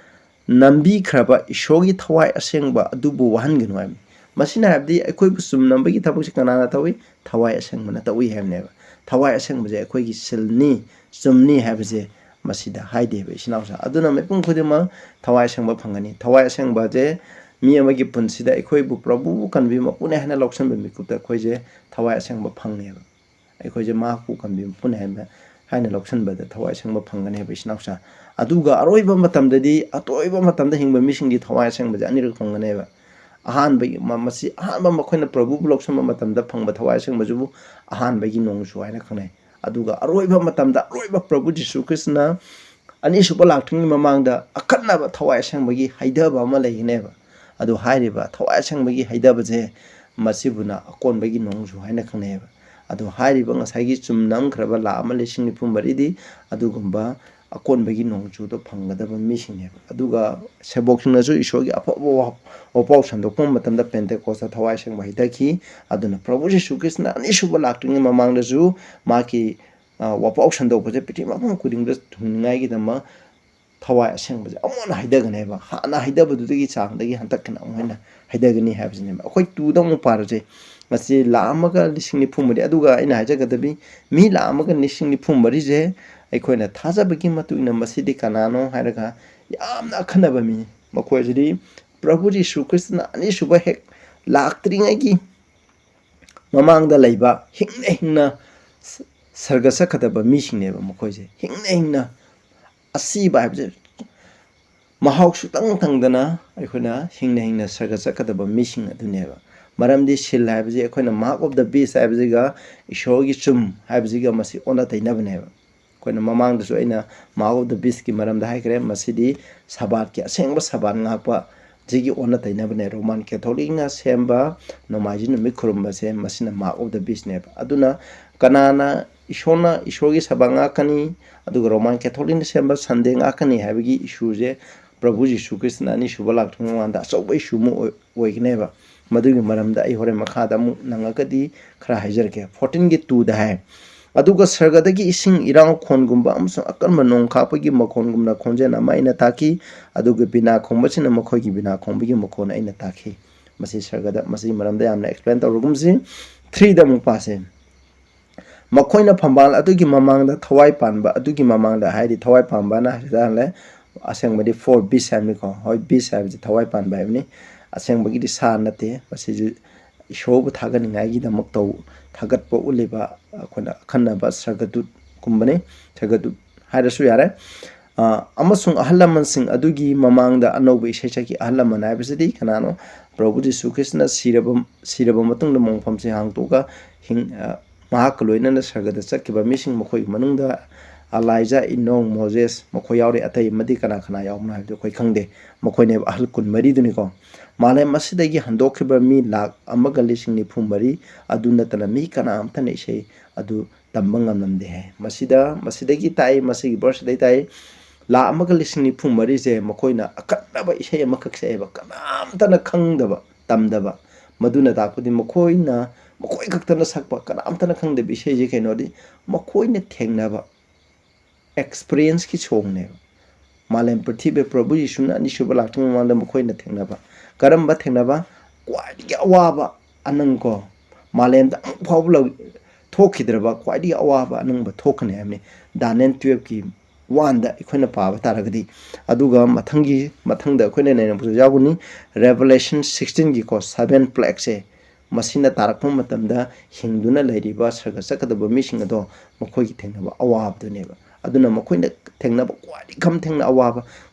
ꯅꯝꯕꯤꯈ꯭ꯔꯕ ꯏꯁꯣꯔꯒꯤ ꯊꯋꯥꯏ ꯑꯁꯦꯡꯕ ꯑꯗꯨꯕꯨ ꯋꯥꯍꯟꯒꯅꯨ" ꯍꯥꯏꯕꯅꯤ꯫ ꯃꯁꯤꯅ ꯍꯥꯏꯕꯗꯤ ꯑꯩꯈꯣꯏꯕꯨ ꯆꯨꯝ ꯅꯝꯕꯒꯤ ꯊꯕꯛꯁꯤ ꯀꯅꯥꯅ ꯇꯧꯏ? ꯊꯋꯥꯏ ꯑꯁꯦꯡꯕꯅ ꯇꯧꯏ ꯍꯥꯏꯕꯅꯦꯕ꯫ ꯊꯋꯥꯏ ꯑꯁꯦꯡꯕꯁꯦ ꯑꯩꯈꯣꯏꯒꯤ sealꯅꯤ, ꯆꯨꯝꯅꯤ ꯍꯥꯏꯕꯁꯦ ꯃꯁꯤꯗ ꯍꯥꯏꯗꯦꯕ, ꯏꯆꯤꯟ ꯏꯅꯥꯎꯁꯥ꯫ ꯑꯗꯨꯅ ꯃꯤꯄꯨꯝ ꯈꯨꯗꯤꯡꯃꯛ ꯊꯋꯥꯏ ꯑꯁꯦꯡꯕ ꯐꯪꯒꯅꯤ꯫ ꯊꯋꯥꯏ ꯑꯁꯦꯡꯕꯁꯦ ꯃꯤ ꯑꯃꯒꯤ ꯄꯨꯟꯁꯤꯗ ꯑꯩꯈꯣꯏꯕꯨ ꯄ꯭ꯔꯚꯨꯕꯨ ꯀꯟꯕꯤ ꯃꯄꯨꯅꯦ ꯍꯥꯏꯅ ꯂꯧꯁꯤꯟꯕ ꯃꯤꯀꯨꯞꯇ ꯑꯩꯈꯣꯏꯁꯦ ꯊꯋꯥꯏ ꯑꯁꯦꯡꯕ ꯐꯪꯉꯦꯕ꯫ ꯑꯩꯈꯣꯏꯁꯦ ꯃꯍꯥꯛꯄꯨ ꯀꯟꯕꯤ ꯃꯄꯨꯅꯦ ꯍꯥꯏꯅ, ꯍꯥꯏꯅ ꯂꯧꯁꯤꯟꯕꯗ ꯊꯋꯥꯏ ꯑꯁꯦꯡꯕ ꯐꯪꯒꯅꯦꯕ, ꯏꯆꯤꯟ ꯏꯅꯥꯎꯁꯥ꯫ ꯑꯗꯨꯒ ꯑꯔꯣꯏꯕ ꯃꯇꯝꯗꯗꯤ, ꯑꯇꯣꯏꯕ ꯃꯇꯝꯗ ꯍꯤꯡꯕ ꯃꯤꯁꯤꯡꯗꯤ ꯊꯋꯥꯏ ꯑꯁꯦꯡꯕꯁꯦ ꯑꯅꯤꯔꯛ ꯐꯪꯒꯅꯦꯕ꯫ ꯑꯍꯥꯟꯕꯒꯤ ꯃ-, ꯃꯁꯤ ꯑꯍꯥꯟꯕ ꯃꯈꯣꯏꯅ ꯄ꯭ꯔꯚꯨꯕꯨ ꯂꯧꯁꯤꯟꯕ ꯃꯇꯝꯗ ꯐꯪꯕ ꯊꯋꯥꯏ ꯑꯁꯦꯡꯕꯁꯤꯕꯨ ꯑꯍꯥꯟꯕꯒꯤ ꯅꯣꯡꯖꯨ ꯍꯥꯏꯅ ꯈꯪꯅꯩ꯫ ꯑꯗꯨꯒ ꯑꯔꯣꯏꯕ ꯃꯇꯝꯗ, ꯑꯔꯣꯏꯕ ꯄ꯭ꯔꯚꯨ ꯖꯤꯁꯨ ꯈ꯭ꯔꯤꯁꯇꯅ ꯑꯅꯤꯁꯨꯕ ꯂꯥꯛꯇ꯭ꯔꯤꯉꯩ ꯃꯃꯥꯡꯗ ꯑꯈꯟꯅꯕ ꯊꯋꯥꯏ ꯑꯁꯦꯡꯕꯒꯤ ꯍꯩꯊꯕ ꯑꯃ ꯂꯩꯒꯅꯦꯕ꯫ ꯑꯗꯨ ꯍꯥꯏꯔꯤꯕ ꯊꯋꯥꯏ ꯑꯁꯦꯡꯕꯒꯤ ꯍꯩꯊꯕꯁꯦ ꯃꯁꯤꯕꯨꯅ ꯑꯀꯣꯟꯕꯒꯤ ꯅꯣꯡꯖꯨ ꯍꯥꯏꯅ ꯈꯪꯅꯩꯌꯦꯕ꯫ ꯑꯗꯨ ꯍꯥꯏꯔꯤꯕ ꯉꯁꯥꯏꯒꯤ ꯆꯨꯝ ꯅꯝꯈ꯭ꯔꯕ ꯂꯥꯛ ꯑꯃ ꯂꯤꯁꯤꯡ ꯅꯤꯐꯨ ꯃꯔꯤꯗꯤ ꯑꯗꯨꯒꯨꯝꯕ ꯑꯀꯣꯟꯕꯒꯤ ꯅꯣꯡꯖꯨꯗꯣ ꯐꯪꯒꯗꯕ ꯃꯤꯁꯤꯡꯅꯦꯕ꯫ ꯑꯗꯨꯒ ꯁꯦꯕꯣꯛꯁꯤꯡꯅꯁꯨ ꯏꯁꯣꯔꯒꯤ ꯑꯐꯕ ꯋꯥ-, ꯋꯥꯄꯥꯎ ꯁꯟꯗꯣꯛꯄ ꯃꯇꯝꯗ ꯄꯦꯟꯇꯦꯀꯣꯁꯇ ꯊꯋꯥꯏ ꯑꯁꯦꯡꯕ ꯍꯩꯊꯈꯤ꯫ ꯑꯗꯨꯅ ꯄ꯭ꯔꯚꯨ ꯖꯤꯁꯨ ꯈ꯭ꯔꯤꯁꯇꯅ ꯑꯅꯤꯁꯨꯕ ꯂꯥꯛꯇ꯭ꯔꯤꯉꯩ ꯃꯃꯥꯡꯗꯁꯨ ꯃꯍꯥꯛꯀꯤ, ꯑ, ꯋꯥꯄꯥꯎ ꯁꯟꯗꯣꯛꯄꯁꯦ ꯄ꯭ꯔꯤꯊꯤꯕꯤ ꯃꯐꯝ ꯈꯨꯗꯤꯡꯗ ꯊꯨꯡꯅꯤꯡꯉꯥꯏꯒꯤꯗꯃꯛ ꯊꯋꯥꯏ ꯑꯁꯦꯡꯕꯁꯦ ꯑꯃꯨꯛ ꯍꯟꯅ ꯍꯩꯊꯒꯅꯦꯕ꯫ ꯍꯥꯟꯅ ꯍꯩꯊꯕꯗꯨꯗꯒꯤ ꯆꯥꯡꯗꯒꯤ ꯍꯟꯗꯛ ꯍꯦꯟꯅ ꯑꯃꯨꯛ ꯍꯦꯟꯅ ꯍꯩꯊꯒꯅꯤ ꯍꯥꯏꯕꯁꯤꯅꯦꯕ꯫ ꯑꯩꯈꯣꯏ ꯇꯨꯗ ꯑꯃꯨꯛ ꯄꯥꯔꯁꯦ꯫ ꯃꯁꯤ ꯂꯥꯛ ꯑꯃꯒ ꯂꯤꯁꯤꯡ ꯅꯤꯐꯨ ꯃꯔꯤ꯫ ꯑꯗꯨꯒ ꯑꯩꯅ ꯍꯥꯏꯖꯒꯗꯕꯤ, ꯃꯤ ꯂꯥꯛ ꯑꯃꯒ ꯂꯤꯁꯤꯡ ꯅꯤꯐꯨ ꯃꯔꯤꯁꯦ ꯑꯩꯈꯣꯏꯅ ꯊꯥꯖꯕꯒꯤ ꯃꯇꯨꯡ ꯏꯟꯅ ꯃꯁꯤꯗꯤ ꯀꯅꯥꯅꯣ ꯍꯥꯏꯔꯒ ꯌꯥꯝꯅ ꯑꯈꯟꯅꯕ ꯃꯤꯅꯤ꯫ ꯃꯈꯣꯏ ꯑꯁꯤꯗꯤ ꯄ꯭ꯔꯚꯨ ꯖꯤꯁꯨ ꯈ꯭ꯔꯤꯁꯇꯅ ꯑꯅꯤꯁꯨꯕ ꯍꯦꯛ ꯂꯥꯛꯇ꯭ꯔꯤꯉꯩꯒꯤ ꯃꯃꯥꯡꯗ ꯂꯩꯕ ꯍꯤꯡꯅ ꯍꯤꯡꯅ ꯁ-, ꯁꯔꯒ ꯆꯠꯀꯗꯕ ꯃꯤꯁꯤꯡꯅꯦꯕ ꯃꯈꯣꯏꯁꯦ꯫ ꯍꯤꯡꯅ ꯍꯤꯡꯅ ꯑꯁꯤꯕ ꯍꯥꯏꯕꯁꯦ ꯃꯍꯥꯎ ꯁꯨꯛꯇꯪ ꯇꯪꯗꯅ ꯑꯩꯈꯣꯏꯅ ꯍꯤꯡꯅ ꯍꯤꯡꯅ ꯁꯔꯒ ꯆꯠꯀꯗꯕ ꯃꯤꯁꯤꯡ ꯑꯗꯨꯅꯦꯕ꯫ ꯃꯔꯝꯗꯤ seal ꯍꯥꯏꯕꯁꯤ ꯑꯩꯈꯣꯏꯅ mark of the beast ꯍꯥꯏꯕꯁꯤꯒ ꯏꯁꯣꯔꯒꯤ ꯆꯨꯝ ꯍꯥꯏꯕꯁꯤꯒ ꯃꯁꯤ ꯑꯣꯟꯅ ꯇꯩꯅꯕꯅꯦꯕ꯫ ꯑꯩꯈꯣꯏꯅ ꯃꯃꯥꯡꯗꯁꯨ ꯑꯩꯅ mark of the beastꯀꯤ ꯃꯔꯝꯗ ꯍꯥꯏꯈ꯭ꯔꯦ꯫ ꯃꯁꯤꯗꯤ ꯁꯕꯥꯠꯀꯤ, ꯑꯁꯦꯡꯕ ꯁꯕꯥꯠ ꯉꯥꯛꯄ ꯁꯤꯒꯤ ꯑꯣꯟꯅ ꯇꯩꯅꯕꯅꯦ꯫ ꯔꯣꯃꯥꯟ ꯀꯦꯊꯣꯂꯤꯛꯅ ꯁꯦꯝꯕ ꯅꯣꯡꯃꯥꯏꯖꯤꯡ ꯅꯨꯃꯤꯠ ꯈꯨꯔꯨꯝꯕꯁꯦ ꯃꯁꯤꯅ mark of the beastꯅꯦꯕ꯫ ꯑꯗꯨꯅ ꯀꯅꯥꯅ ꯏꯁꯣꯔꯅ, ꯏꯁꯣꯔꯒꯤ ꯁꯕꯥꯠ ꯉꯥꯛꯀꯅꯤ, ꯑꯗꯨꯒ ꯔꯣꯃꯥꯟ ꯀꯦꯊꯣꯂꯤꯛꯅ ꯁꯦꯝꯕ Sunday ꯉꯥꯛꯀꯅꯤ ꯍꯥꯏꯕꯒꯤ issueꯁꯦ ꯄ꯭ꯔꯚꯨ ꯖꯤꯁꯨ ꯈ꯭ꯔꯤꯁꯇꯅ ꯑꯅꯤꯁꯨꯕ ꯂꯥꯛꯇ꯭ꯔꯤꯉꯩ ꯃꯃꯥꯡꯗ ꯑꯆꯧꯕ issue ꯑꯃ ꯑꯣꯏ-, ꯑꯣꯏꯒꯅꯦꯕ꯫ ꯃꯗꯨꯒꯤ ꯃꯔꯝꯗ ꯑꯩ ꯍꯣꯔꯦꯟ ꯃꯈꯥꯗ ꯑꯃꯨꯛ ꯅꯪꯉꯒꯗꯤ ꯈꯔ ꯍꯥꯏꯖꯔꯛꯀꯦ꯫ Fourteenꯒꯤ twoꯗ ꯍꯥꯏ, "ꯑꯗꯨꯒ ꯁꯔꯒꯗꯒꯤ ꯏꯁꯤꯡ ꯏꯔꯥꯡ ꯈꯣꯟꯒꯨꯝꯕ ꯑꯃꯁꯨꯡ ꯑꯀꯟꯕ ꯅꯣꯡ ꯈꯥꯛꯄꯒꯤ ꯃꯈꯣꯟꯒꯨꯝꯅ ꯈꯣꯟꯖꯦꯜ ꯑꯃ ꯑꯩꯅ ꯇꯥꯈꯤ, ꯑꯗꯨꯒ ꯕꯤꯅꯥ ꯈꯣꯡꯕꯁꯤꯡꯅ ꯃꯈꯣꯏꯒꯤ ꯕꯤꯅꯥ ꯈꯣꯡꯕꯒꯤ ꯃꯈꯣꯟ ꯑꯩꯅ ꯇꯥꯈꯤ"꯫ ꯃꯁꯤ ꯁꯔꯒꯗ, ꯃꯁꯤꯒꯤ ꯃꯔꯝꯗ ꯌꯥꯝꯅ explain ꯇꯧꯔꯒꯨꯝꯁꯤ꯫ Threeꯗ ꯑꯃꯨꯛ ꯄꯥꯁꯦ꯫ ꯃꯈꯣꯏꯅ ꯐꯝꯕꯥꯜ ꯑꯗꯨꯒꯤ ꯃꯃꯥꯡꯗ ꯊꯋꯥꯏ ꯄꯥꯟꯕ ꯑꯗꯨꯒꯤ ꯃꯃꯥꯡꯗ ꯍꯥꯏꯗꯤ ꯊꯋꯥꯏ ꯄꯥꯟꯕꯅ ꯍꯥꯏꯔꯗꯤ ꯑꯁꯦꯡꯕꯗꯤ four beast ꯍꯥꯏꯕꯅꯤꯀꯣ꯫ ꯍꯣꯏ, beast ꯍꯥꯏꯕꯁꯤ ꯊꯋꯥꯏ ꯄꯥꯟꯕ ꯍꯥꯏꯕꯅꯤ꯫ ꯑꯁꯦꯡꯕꯒꯤꯗꯤ ꯁꯥ ꯅꯠꯇꯦ꯫ ꯃꯁꯤꯁꯨ ꯏꯁꯣꯔꯕꯨ ꯊꯥꯒꯠꯅꯤꯡꯉꯥꯏꯒꯤꯗꯃꯛ ꯇꯧ ꯊꯥꯒꯠꯄ ꯎꯠꯂꯤꯕ ꯑꯩꯈꯣꯏꯅ ꯑꯈꯟꯅꯕ ꯁꯔꯒꯗꯨꯠꯀꯨꯝꯕꯅꯤ꯫ ꯁꯔꯒꯗꯨꯠ ꯍꯥꯏꯔꯁꯨ ꯌꯥꯔꯦ꯫ ꯑ, ꯑꯃꯁꯨꯡ ꯑꯍꯜ ꯂꯃꯟꯁꯤꯡ ꯑꯗꯨꯒꯤ ꯃꯃꯥꯡꯗ ꯑꯅꯧꯕ ꯏꯁꯩ ꯁꯛꯈꯤ꯫ ꯑꯍꯜ ꯂꯃꯟ ꯍꯥꯏꯕꯁꯤꯗꯤ ꯀꯅꯥꯅꯣ? ꯄ꯭ꯔꯚꯨ ꯖꯤꯁꯨ ꯈ꯭ꯔꯤꯁꯇꯅ ꯁꯤꯔꯕ, ꯁꯤꯔꯕ ꯃꯇꯨꯡꯗ ꯃꯣꯡꯐꯝꯁꯤꯡ ꯍꯥꯡꯇꯣꯛꯑꯒ ꯍꯤꯡ-, ꯑ, ꯃꯍꯥꯛꯀ ꯂꯣꯏꯅꯅ ꯁꯔꯒꯗ ꯆꯠꯈꯤꯕ ꯃꯤꯁꯤꯡ, ꯃꯈꯣꯏꯒꯤ ꯃꯅꯨꯡꯗ ꯑꯂꯥꯏꯖꯥ, ꯏꯅꯣꯡ, ꯃꯣꯖꯦꯁ, ꯃꯈꯣꯏ ꯌꯥꯎꯔꯤ꯫ ꯑꯇꯩ ꯑꯃꯗꯤ ꯀꯅꯥ ꯀꯅꯥ ꯌꯥꯎꯕꯅꯣ ꯍꯥꯏꯕꯗꯨ ꯑꯩꯈꯣꯏ ꯈꯪꯗꯦ꯫ ꯃꯈꯣꯏꯅꯦꯕ ꯑꯍꯜ ꯀꯨꯟꯃꯔꯤꯗꯨꯅꯤꯀꯣ꯫ ꯃꯥꯂꯦꯝ ꯑꯁꯤꯗꯒꯤ ꯍꯟꯗꯣꯛꯈꯤꯕ ꯃꯤ ꯂꯥꯈ ꯑꯃꯒ ꯂꯤꯁꯤꯡ ꯅꯤꯐꯨ ꯃꯔꯤ ꯑꯗꯨ ꯅꯠꯇꯅ ꯃꯤ ꯀꯅꯥ ꯑꯃꯠꯇꯅ ꯏꯁꯩ ꯑꯗꯨ ꯇꯝꯕ ꯉꯝꯂꯝꯗꯦ ꯍꯥꯏ꯫ ꯃꯁꯤꯗ, ꯃꯁꯤꯗꯒꯤ ꯇꯥꯛꯏ, ꯃꯁꯤꯒꯤ verse ꯁꯤꯗꯒꯤ ꯇꯥꯛꯏ, ꯂꯥꯈ ꯑꯃꯒ ꯂꯤꯁꯤꯡ ꯅꯤꯐꯨ ꯃꯔꯤꯁꯦ ꯃꯈꯣꯏꯅ ꯑꯀꯟꯅꯕ ꯏꯁꯩ ꯑꯃꯈꯛ ꯁꯛꯑꯦꯕ, ꯀꯅꯥꯝꯇꯅ ꯈꯪꯗꯕ, ꯇꯝꯗꯕ꯫ ꯃꯗꯨꯅ ꯇꯥꯛꯄꯗꯤ ꯃꯈꯣꯏꯅ, ꯃꯈꯣꯏ ꯈꯛꯇꯅ ꯁꯛꯄ, ꯀꯅꯥꯝꯇꯅ ꯈꯪꯗꯕ ꯏꯁꯩꯁꯦ ꯀꯩꯅꯣꯗꯤ ꯃꯈꯣꯏꯅ ꯊꯦꯡꯅꯕ experience ꯀꯤ song ꯅꯦꯕ꯫ ꯃꯥꯂꯦꯝ ꯄ꯭ꯔꯤꯊꯤꯕꯤ ꯄ꯭ꯔꯚꯨ ꯌꯤꯁꯨꯅ ꯑꯅꯤꯁꯨꯕ ꯂꯥꯛꯇ꯭ꯔꯤꯉꯩ ꯃꯃꯥꯡꯗ ꯃꯈꯣꯏꯅ ꯊꯦꯡꯅꯕ꯫ ꯀꯔꯝꯕ ꯊꯦꯡꯅꯕ? ꯈ꯭ꯋꯥꯏꯗꯒꯤ ꯑꯋꯥꯕ ꯑꯅꯪ ꯀꯣ, ꯃꯥꯂꯦꯝꯗ ꯑꯃꯨꯛ ꯐꯥꯎꯕ ꯂꯧ-, ꯊꯣꯛꯈꯤꯗ꯭ꯔꯕ ꯈ꯭ꯋꯥꯏꯗꯒꯤ ꯑꯋꯥꯕ ꯑꯅꯪꯕ ꯊꯣꯛꯀꯅꯤ ꯍꯥꯏꯕꯅꯤ꯫ Daniel twelve ꯀꯤ one ꯗ ꯑꯩꯈꯣꯏꯅ ꯄꯥꯕ ꯇꯥꯔꯒꯗꯤ꯫ ꯑꯗꯨꯒ ꯃꯊꯪꯒꯤ, ꯃꯊꯪꯗ ꯑꯩꯈꯣꯏꯅ ꯅꯩꯅꯕꯁꯨ ꯌꯥꯎꯒꯅꯤ꯫ Revelation sixteen ꯒꯤꯀꯣ, seven plague ꯁꯦ, ꯃꯁꯤꯅ ꯇꯥꯔꯛꯄ ꯃꯇꯝꯗ ꯍꯤꯡꯗꯨꯅ ꯂꯩꯔꯤꯕ ꯁꯔꯒ ꯆꯠꯀꯗꯕ ꯃꯤꯁꯤꯡ ꯑꯗꯣ ꯃꯈꯣꯏꯒꯤ ꯊꯦꯡꯅꯕ ꯑꯋꯥꯕꯗꯨꯅꯦꯕ꯫ ꯑꯗꯨꯅ ꯃꯈꯣꯏꯅ ꯊꯦꯡꯅꯕ ꯈ꯭ꯋꯥꯏꯗꯒꯤ ꯈꯝ ꯊꯦꯡꯅ ꯑꯋꯥꯕ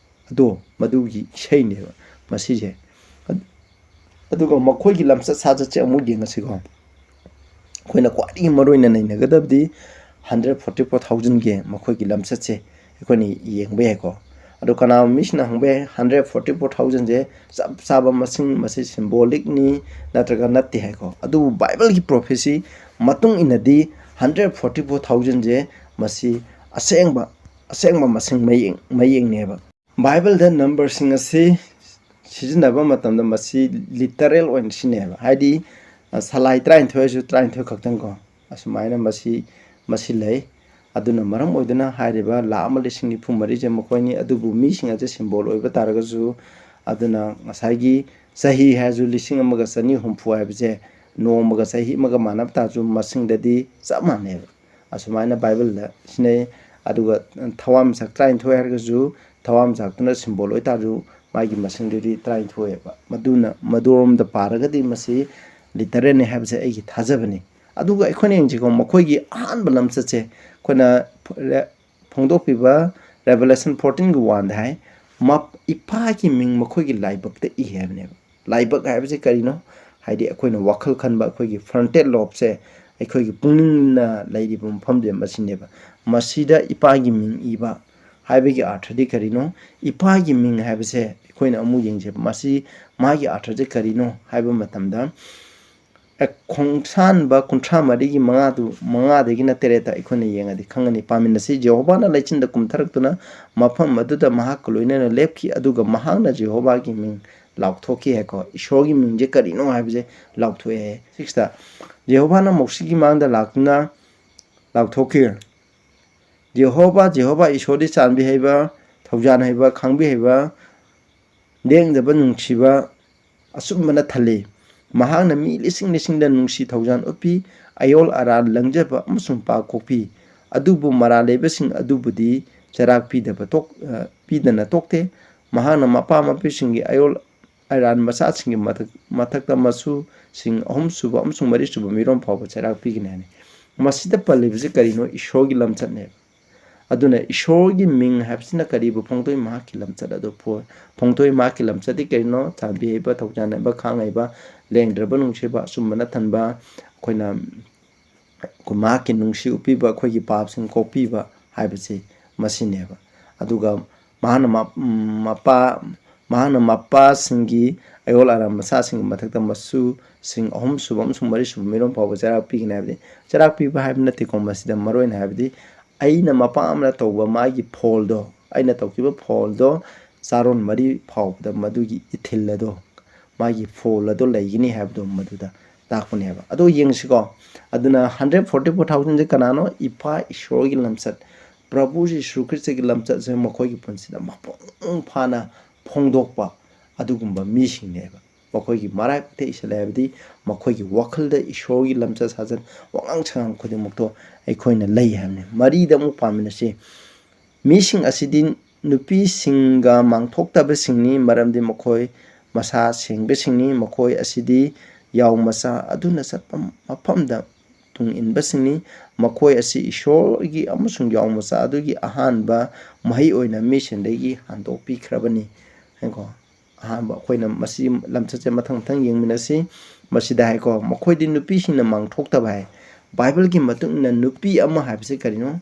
ꯑꯗꯣ ꯃꯗꯨꯒꯤ ꯏꯁꯩꯅꯦꯕ ꯃꯁꯤꯁꯦ꯫ ꯑꯗ-, ꯑꯗꯨꯒ ꯃꯈꯣꯏꯒꯤ ꯂꯝꯆꯠ ꯁꯥꯖꯠꯁꯦ ꯑꯃꯨꯛ ꯌꯦꯡꯉꯁꯤꯀꯣ꯫ ꯑꯩꯈꯣꯏꯅ ꯈ꯭ꯋꯥꯏꯗꯒꯤ ꯃꯔꯨ ꯑꯣꯏꯅ ꯅꯩꯅꯒꯗꯕꯗꯤ hundred forty four thousand ꯒꯤ ꯃꯈꯣꯏꯒꯤ ꯂꯝꯆꯠꯁꯦ ꯑꯩꯈꯣꯏꯅ ꯌꯦꯡꯕ ꯌꯥꯏꯀꯣ꯫ ꯑꯗꯣ ꯀꯅꯥꯒꯨꯝꯕ ꯃꯤꯁꯤꯡꯅ ꯍꯪꯕ ꯌꯥꯏ, hundred forty four thousand ꯁꯦ ꯆꯞ ꯆꯥꯕ ꯃꯁꯤꯡ, ꯃꯁꯤ symbolic ꯅꯤ ꯅꯠꯇ꯭ꯔꯒ ꯅꯠꯇꯦ ꯍꯥꯏꯀꯣ꯫ ꯑꯗꯨꯕꯨ Bible ꯒꯤ prophecy ꯃꯇꯨꯡ ꯏꯟꯅꯗꯤ hundred forty four thousand ꯁꯦ ꯃꯁꯤ ꯑꯁꯦꯡꯕ, ꯑꯁꯦꯡꯕ ꯃꯁꯤꯡ ꯃꯌꯦꯛ, ꯃꯌꯦꯛꯅꯦꯕ꯫ Bible ꯗ number ꯁꯤꯡ ꯑꯁꯤ ꯁꯤꯖꯤꯟꯅꯕ ꯃꯇꯝꯗ ꯃꯁꯤ literal ꯑꯣꯏꯅ ꯁꯤꯖꯤꯟꯅꯩꯌꯦꯕ꯫ ꯍꯥꯏꯗꯤ, ꯑ, ꯁꯂꯥꯏ ꯇꯔꯥꯅꯤꯊꯣꯏ ꯍꯥꯏꯔꯁꯨ ꯇꯔꯥꯅꯤꯊꯣꯏ ꯈꯛꯇꯪ ꯀꯣ, ꯑꯁꯨꯃꯥꯏꯅ ꯃꯁꯤ, ꯃꯁꯤ ꯂꯩ꯫ ꯑꯗꯨꯅ ꯃꯔꯝ ꯑꯣꯏꯗꯨꯅ ꯍꯥꯏꯔꯤꯕ ꯂꯥꯈ ꯑꯃ ꯂꯤꯁꯤꯡ ꯅꯤꯐꯨ ꯃꯔꯤꯁꯦ ꯃꯈꯣꯏꯅꯤ꯫ ꯑꯗꯨꯕꯨ ꯃꯤꯁꯤꯡ ꯑꯁꯦ symbol ꯑꯣꯏꯕ ꯇꯥꯔꯒꯁꯨ, ꯑꯗꯨꯅ ꯉꯁꯥꯏꯒꯤ ꯆꯍꯤ ꯍꯥꯏꯔꯁꯨ ꯂꯤꯁꯤꯡ ꯑꯃꯒ ꯆꯅꯤ ꯍꯨꯝꯐꯨ ꯍꯥꯏꯕꯁꯦ ꯅꯣꯡꯃꯒ ꯆꯍꯤ ꯑꯃꯒ ꯃꯥꯟꯅꯕ ꯇꯥꯔꯁꯨ ꯃꯁꯤꯡꯗꯗꯤ ꯆꯞ ꯃꯥꯟꯅꯩꯕ꯫ ꯑꯁꯨꯃꯥꯏꯅ ꯕꯥꯏꯕꯜꯗ ꯁꯤꯖꯤꯟꯅꯩ꯫ ꯑꯗꯨꯒ ꯊꯋꯥꯟꯃꯤꯆꯥꯛ ꯇꯔꯥꯅꯤꯊꯣꯏ ꯍꯥꯏꯔꯒꯁꯨ ꯊꯋꯥꯟꯃꯤꯆꯥꯛꯇꯨꯅ ꯁꯤꯝꯕꯣꯜ ꯑꯣꯏꯇꯥꯔꯁꯨ ꯃꯥꯒꯤ ꯃꯁꯤꯡꯗꯨꯗꯤ ꯇꯔꯥꯅꯤꯊꯣꯏꯑꯕ꯫ ꯃꯗꯨꯅ ꯃꯗꯨꯔꯣꯝꯗ ꯄꯥꯔꯒꯗꯤ ꯃꯁꯤ ꯂꯤꯇꯔꯦꯜꯅꯤ ꯍꯥꯏꯕꯁꯦ ꯑꯩꯒꯤ ꯊꯥꯖꯕꯅꯤ꯫ ꯑꯗꯨꯒ ꯑꯩꯈꯣꯏꯅ ꯌꯦꯡꯁꯤꯀꯣ, ꯃꯈꯣꯏꯒꯤ ꯑꯍꯥꯟꯕ ꯂꯝꯆꯠꯁꯦ ꯑꯩꯈꯣꯏꯅ ꯐꯣꯡꯗꯣꯛꯄꯤꯕ Revelation fourteen ꯒꯤ one ꯗ ꯍꯥꯏ, "ꯃꯞ-, ꯏꯄꯥꯒꯤ ꯃꯤꯡ ꯃꯈꯣꯏꯒꯤ ꯂꯥꯏꯕꯛꯇ ꯏ" ꯍꯥꯏꯕꯅꯦꯕ꯫ ꯂꯥꯏꯕꯛ ꯍꯥꯏꯕꯁꯤ ꯀꯔꯤꯅꯣ? ꯍꯥꯏꯗꯤ ꯑꯩꯈꯣꯏꯅ ꯋꯥꯈꯜ ꯈꯟꯕ, ꯑꯩꯈꯣꯏꯒꯤ frontal lobe ꯁꯦ, ꯑꯩꯈꯣꯏꯒꯤ ꯄꯨꯛꯅꯤꯡꯅ ꯂꯩꯔꯤꯕ ꯃꯐꯝꯁꯦ ꯃꯁꯤꯅꯦꯕ꯫ ꯃꯁꯤꯗ ꯏꯄꯥꯒꯤ ꯃꯤꯡ ꯏꯕ ꯍꯥꯏꯕꯒꯤ ꯑꯥꯔꯊꯗꯤ ꯀꯔꯤꯅꯣ? ꯏꯄꯥꯒꯤ ꯃꯤꯡ ꯍꯥꯏꯕꯁꯦ ꯑꯩꯈꯣꯏꯅ ꯑꯃꯨꯛ ꯌꯦꯡꯁꯦꯕ꯫ ꯃꯁꯤ, ꯃꯥꯒꯤ ꯑꯥꯔꯊꯁꯦ ꯀꯔꯤꯅꯣ ꯍꯥꯏꯕ ꯃꯇꯝꯗ, ꯑꯦ, ꯈꯣꯡꯁꯥꯟꯕ ꯀꯨꯟꯊ꯭ꯔꯥ ꯃꯔꯤꯒꯤ ꯃꯉꯥꯗꯨ, ꯃꯉꯥꯗꯒꯤꯅ ꯇꯔꯦꯠꯇ ꯑꯩꯈꯣꯏꯅ ꯌꯦꯡꯉꯗꯤ ꯈꯪꯒꯅꯤ꯫ ꯄꯥꯃꯤꯟꯅꯁꯤ꯫ "ꯖꯦꯍꯣꯚꯥꯅ ꯂꯩꯆꯤꯟꯗ ꯀꯨꯝꯊꯔꯛꯇꯨꯅ ꯃꯐꯝ ꯑꯗꯨꯗ ꯃꯍꯥꯛꯀ ꯂꯣꯏꯅꯅ ꯂꯦꯞꯈꯤ, ꯑꯗꯨꯒ ꯃꯍꯥꯛꯅ ꯖꯦꯍꯣꯚꯥꯒꯤ ꯃꯤꯡ ꯂꯥꯎꯊꯣꯛꯈꯤ" ꯍꯥꯏꯀꯣ꯫ ꯏꯁꯣꯔꯒꯤ ꯃꯤꯡꯁꯦ ꯀꯔꯤꯅꯣ ꯍꯥꯏꯕꯁꯦ ꯂꯥꯎꯊꯣꯛꯑꯦ꯫ Six ꯇ, "ꯖꯦꯍꯣꯚꯥꯅ ꯃꯣꯛꯁꯤꯒꯤ ꯃꯥꯡꯗ ꯂꯥꯛꯇꯨꯅ ꯂꯥꯎꯊꯣꯛꯈꯤ"꯫ ꯖꯦꯍꯣꯚꯥ, ꯖꯦꯍꯣꯚꯥ ꯏꯁꯣꯔꯗꯤ ꯆꯥꯟꯕꯤ ꯍꯩꯕ, ꯊꯧꯖꯥꯟ ꯍꯩꯕ, ꯈꯪꯕꯤ ꯍꯩꯕ, ꯂꯦꯡꯗꯕ ꯅꯨꯡꯁꯤꯕ, ꯑꯆꯨꯝꯕꯅ ꯊꯜꯂꯤ꯫ ꯃꯍꯥꯛꯅ ꯃꯤ ꯂꯤꯁꯤꯡ ꯂꯤꯁꯤꯡꯗ ꯅꯨꯡꯁꯤ ꯊꯧꯖꯥꯟ ꯎꯠꯄꯤ, ꯑꯌꯣꯜ ꯑꯔꯥꯟ ꯂꯪꯖꯕ ꯑꯃꯁꯨꯡ ꯄꯥꯞ ꯀꯣꯛꯄꯤ꯫ ꯑꯗꯨꯕꯨ ꯃꯔꯥꯜ ꯂꯩꯕꯁꯤꯡ ꯑꯗꯨꯕꯨꯗꯤ ꯆꯩꯔꯥꯛ ꯄꯤꯗꯕ ꯇꯣꯛ-, ꯑ, ꯄꯤꯗꯅ ꯇꯣꯛꯇꯦ꯫ ꯃꯍꯥꯛꯅ ꯃꯄꯥ ꯃꯄꯤꯁꯤꯡꯒꯤ ꯑꯌꯣꯜ ꯑꯔꯥꯟ ꯃꯆꯥꯁꯤꯡꯒꯤ ꯃꯊꯛ-, ꯃꯊꯛꯇ ꯃꯁꯨꯁꯤꯡ ꯑꯍꯨꯝꯁꯨꯕ ꯑꯃꯁꯨꯡ ꯃꯔꯤꯁꯨꯕ ꯃꯤꯔꯣꯜ ꯐꯥꯎꯕ ꯆꯩꯔꯥꯛ ꯄꯤꯒꯅꯤ ꯍꯥꯏꯅꯤ꯫ ꯃꯁꯤꯗ ꯄꯜꯂꯤꯕꯁꯤ ꯀꯔꯤꯅꯣ? ꯏꯁꯣꯔꯒꯤ ꯂꯝꯆꯠꯅꯦꯕ꯫ ꯑꯗꯨꯅ ꯏꯁꯣꯔꯒꯤ ꯃꯤꯡ ꯍꯥꯏꯕꯁꯤꯅ ꯀꯔꯤꯕꯨ ꯐꯣꯡꯗꯣꯛꯏ? ꯃꯍꯥꯛꯀꯤ ꯂꯝꯆꯠ ꯑꯗꯨ ꯐꯣ-, ꯐꯣꯡꯗꯣꯛꯏ꯫ ꯃꯍꯥꯛꯀꯤ ꯂꯝꯆꯠꯇꯤ ꯀꯔꯤꯅꯣ? ꯆꯥꯟꯕꯤ ꯍꯩꯕ, ꯊꯧꯖꯥꯟ ꯍꯩꯕ, ꯈꯥꯡ ꯍꯩꯕ, ꯂꯦꯡꯗ꯭ꯔꯕ ꯅꯨꯡꯁꯤꯕ, ꯑꯆꯨꯝꯕꯅ ꯊꯟꯕ, ꯑꯩꯈꯣꯏꯅ, ꯑꯩꯈꯣꯏ ꯃꯍꯥꯛꯀꯤ ꯅꯨꯡꯁꯤ ꯎꯠꯄꯤꯕ, ꯑꯩꯈꯣꯏꯒꯤ ꯄꯥꯞꯁꯤꯡ ꯀꯣꯛꯄꯤꯕ ꯍꯥꯏꯕꯁꯤ ꯃꯁꯤꯅꯦꯕ꯫ ꯑꯗꯨꯒ ꯃꯍꯥꯛꯅ ꯃ-, ꯃꯄꯥ, ꯃꯍꯥꯛꯅ ꯃꯄꯥꯁꯤꯡꯒꯤ ꯑꯌꯣꯜ ꯑꯔꯥꯟ ꯃꯆꯥꯁꯤꯡꯒꯤ ꯃꯊꯛꯇ ꯃꯁꯨꯁꯤꯡ ꯑꯍꯨꯝꯁꯨꯕ ꯑꯃꯁꯨꯡ ꯃꯔꯤꯁꯨꯕ ꯃꯤꯔꯣꯜ ꯐꯥꯎꯕ ꯆꯩꯔꯥꯛ ꯄꯤꯒꯅꯤ ꯍꯥꯏꯕꯗꯤ, ꯆꯩꯔꯥꯛ ꯄꯤꯕ ꯍꯥꯏꯕ ꯅꯠꯇꯦꯀꯣ, ꯃꯁꯤꯗ ꯃꯔꯨꯑꯣꯏꯅ ꯍꯥꯏꯕꯗꯤ ꯑꯩꯅ ꯃꯄꯥ ꯑꯃꯅ ꯇꯧꯕ ꯃꯥꯒꯤ ꯐꯣꯜꯗꯣ, ꯑꯩꯅ ꯇꯧꯈꯤꯕ ꯐꯣꯜꯗꯣ ꯆꯥꯔꯣꯟ ꯃꯔꯤ ꯐꯥꯎꯕꯗ ꯃꯗꯨꯒꯤ ꯏꯊꯤꯜ ꯑꯗꯣ, ꯃꯥꯒꯤ ꯐꯣꯜ ꯑꯗꯣ ꯂꯩꯒꯅꯤ ꯍꯥꯏꯕꯗꯣ ꯃꯗꯨꯗ ꯇꯥꯛꯄꯅꯦꯕ꯫ ꯑꯗꯣ ꯌꯦꯡꯁꯤꯀꯣ, ꯑꯗꯨꯅ hundred forty four thousand ꯁꯦ ꯀꯅꯥꯅꯣ? ꯏꯄꯥ ꯏꯁꯣꯔꯒꯤ ꯂꯝꯆꯠ, ꯄ꯭ꯔꯚꯨ ꯖꯤꯁꯨ ꯈ꯭ꯔꯤꯁꯇꯒꯤ ꯂꯝꯆꯠꯁꯦ ꯃꯈꯣꯏꯒꯤ ꯄꯨꯟꯁꯤꯗ ꯃꯄꯨꯡ ꯐꯥꯅ ꯐꯣꯡꯗꯣꯛꯄ ꯑꯗꯨꯒꯨꯝꯕ ꯃꯤꯁꯤꯡꯅꯦꯕ꯫ ꯃꯈꯣꯏꯒꯤ ꯃꯔꯥꯏꯕꯛꯇ ꯏꯁꯤꯜꯂꯦ ꯍꯥꯏꯕꯗꯤ ꯃꯈꯣꯏꯒꯤ ꯋꯥꯈꯜꯗ ꯏꯁꯣꯔꯒꯤ ꯂꯝꯆꯠ ꯁꯥꯖꯠ, ꯋꯥꯉꯥꯡ ꯁꯉꯥꯡ ꯈꯨꯗꯤꯡꯃꯛꯇꯣ ꯑꯩꯈꯣꯏꯅ ꯂꯩ ꯍꯥꯏꯕꯅꯤ꯫ ꯃꯔꯤꯗ ꯑꯃꯨꯛ ꯄꯥꯃꯤꯟꯅꯁꯤ꯫ ꯃꯤꯁꯤꯡ ꯑꯁꯤꯗꯤ ꯅꯨꯄꯤꯁꯤꯡꯒ ꯃꯥꯡꯊꯣꯛꯇꯕꯁꯤꯡꯅꯤ, ꯃꯔꯝꯗꯤ ꯃꯈꯣꯏ ꯃꯁꯥ ꯁꯦꯡꯕꯁꯤꯡꯅꯤ꯫ ꯃꯈꯣꯏ ꯑꯁꯤꯗꯤ ꯌꯥꯎ ꯃꯆꯥ ꯑꯗꯨꯅ ꯆꯠꯄ ꯃꯐꯝꯗ ꯇꯨꯡ ꯏꯟꯕꯁꯤꯡꯅꯤ꯫ ꯃꯈꯣꯏ ꯑꯁꯤ ꯏꯁꯣꯔꯒꯤ ꯑꯃꯁꯨꯡ ꯌꯥꯎ ꯃꯆꯥ ꯑꯗꯨꯒꯤ ꯑꯍꯥꯟꯕ ꯃꯍꯩ ꯑꯣꯏꯅ ꯃꯤꯁꯤꯡꯗꯒꯤ ꯍꯟꯗꯣꯛꯄꯤꯈ꯭ꯔꯕꯅꯤ꯫ ꯍꯥꯏꯀꯣ꯫ ꯑꯍꯥꯟꯕ ꯑꯩꯈꯣꯏꯅ ꯃꯁꯤ ꯂꯝꯆꯠꯁꯦ ꯃꯊꯪ ꯃꯊꯪ ꯌꯦꯡꯃꯤꯟꯅꯁꯤ꯫ ꯃꯁꯤꯗ ꯍꯥꯏꯀꯣ, ꯃꯈꯣꯏꯗꯤ ꯅꯨꯄꯤꯁꯤꯡꯅ ꯃꯥꯡꯊꯣꯛꯇꯕ ꯍꯥꯏ꯫ ꯕꯥꯏꯕꯜꯒꯤ ꯃꯇꯨꯡ ꯏꯟꯅ ꯅꯨꯄꯤ ꯑꯃ ꯍꯥꯏꯕꯁꯤ ꯀꯔꯤꯅꯣ?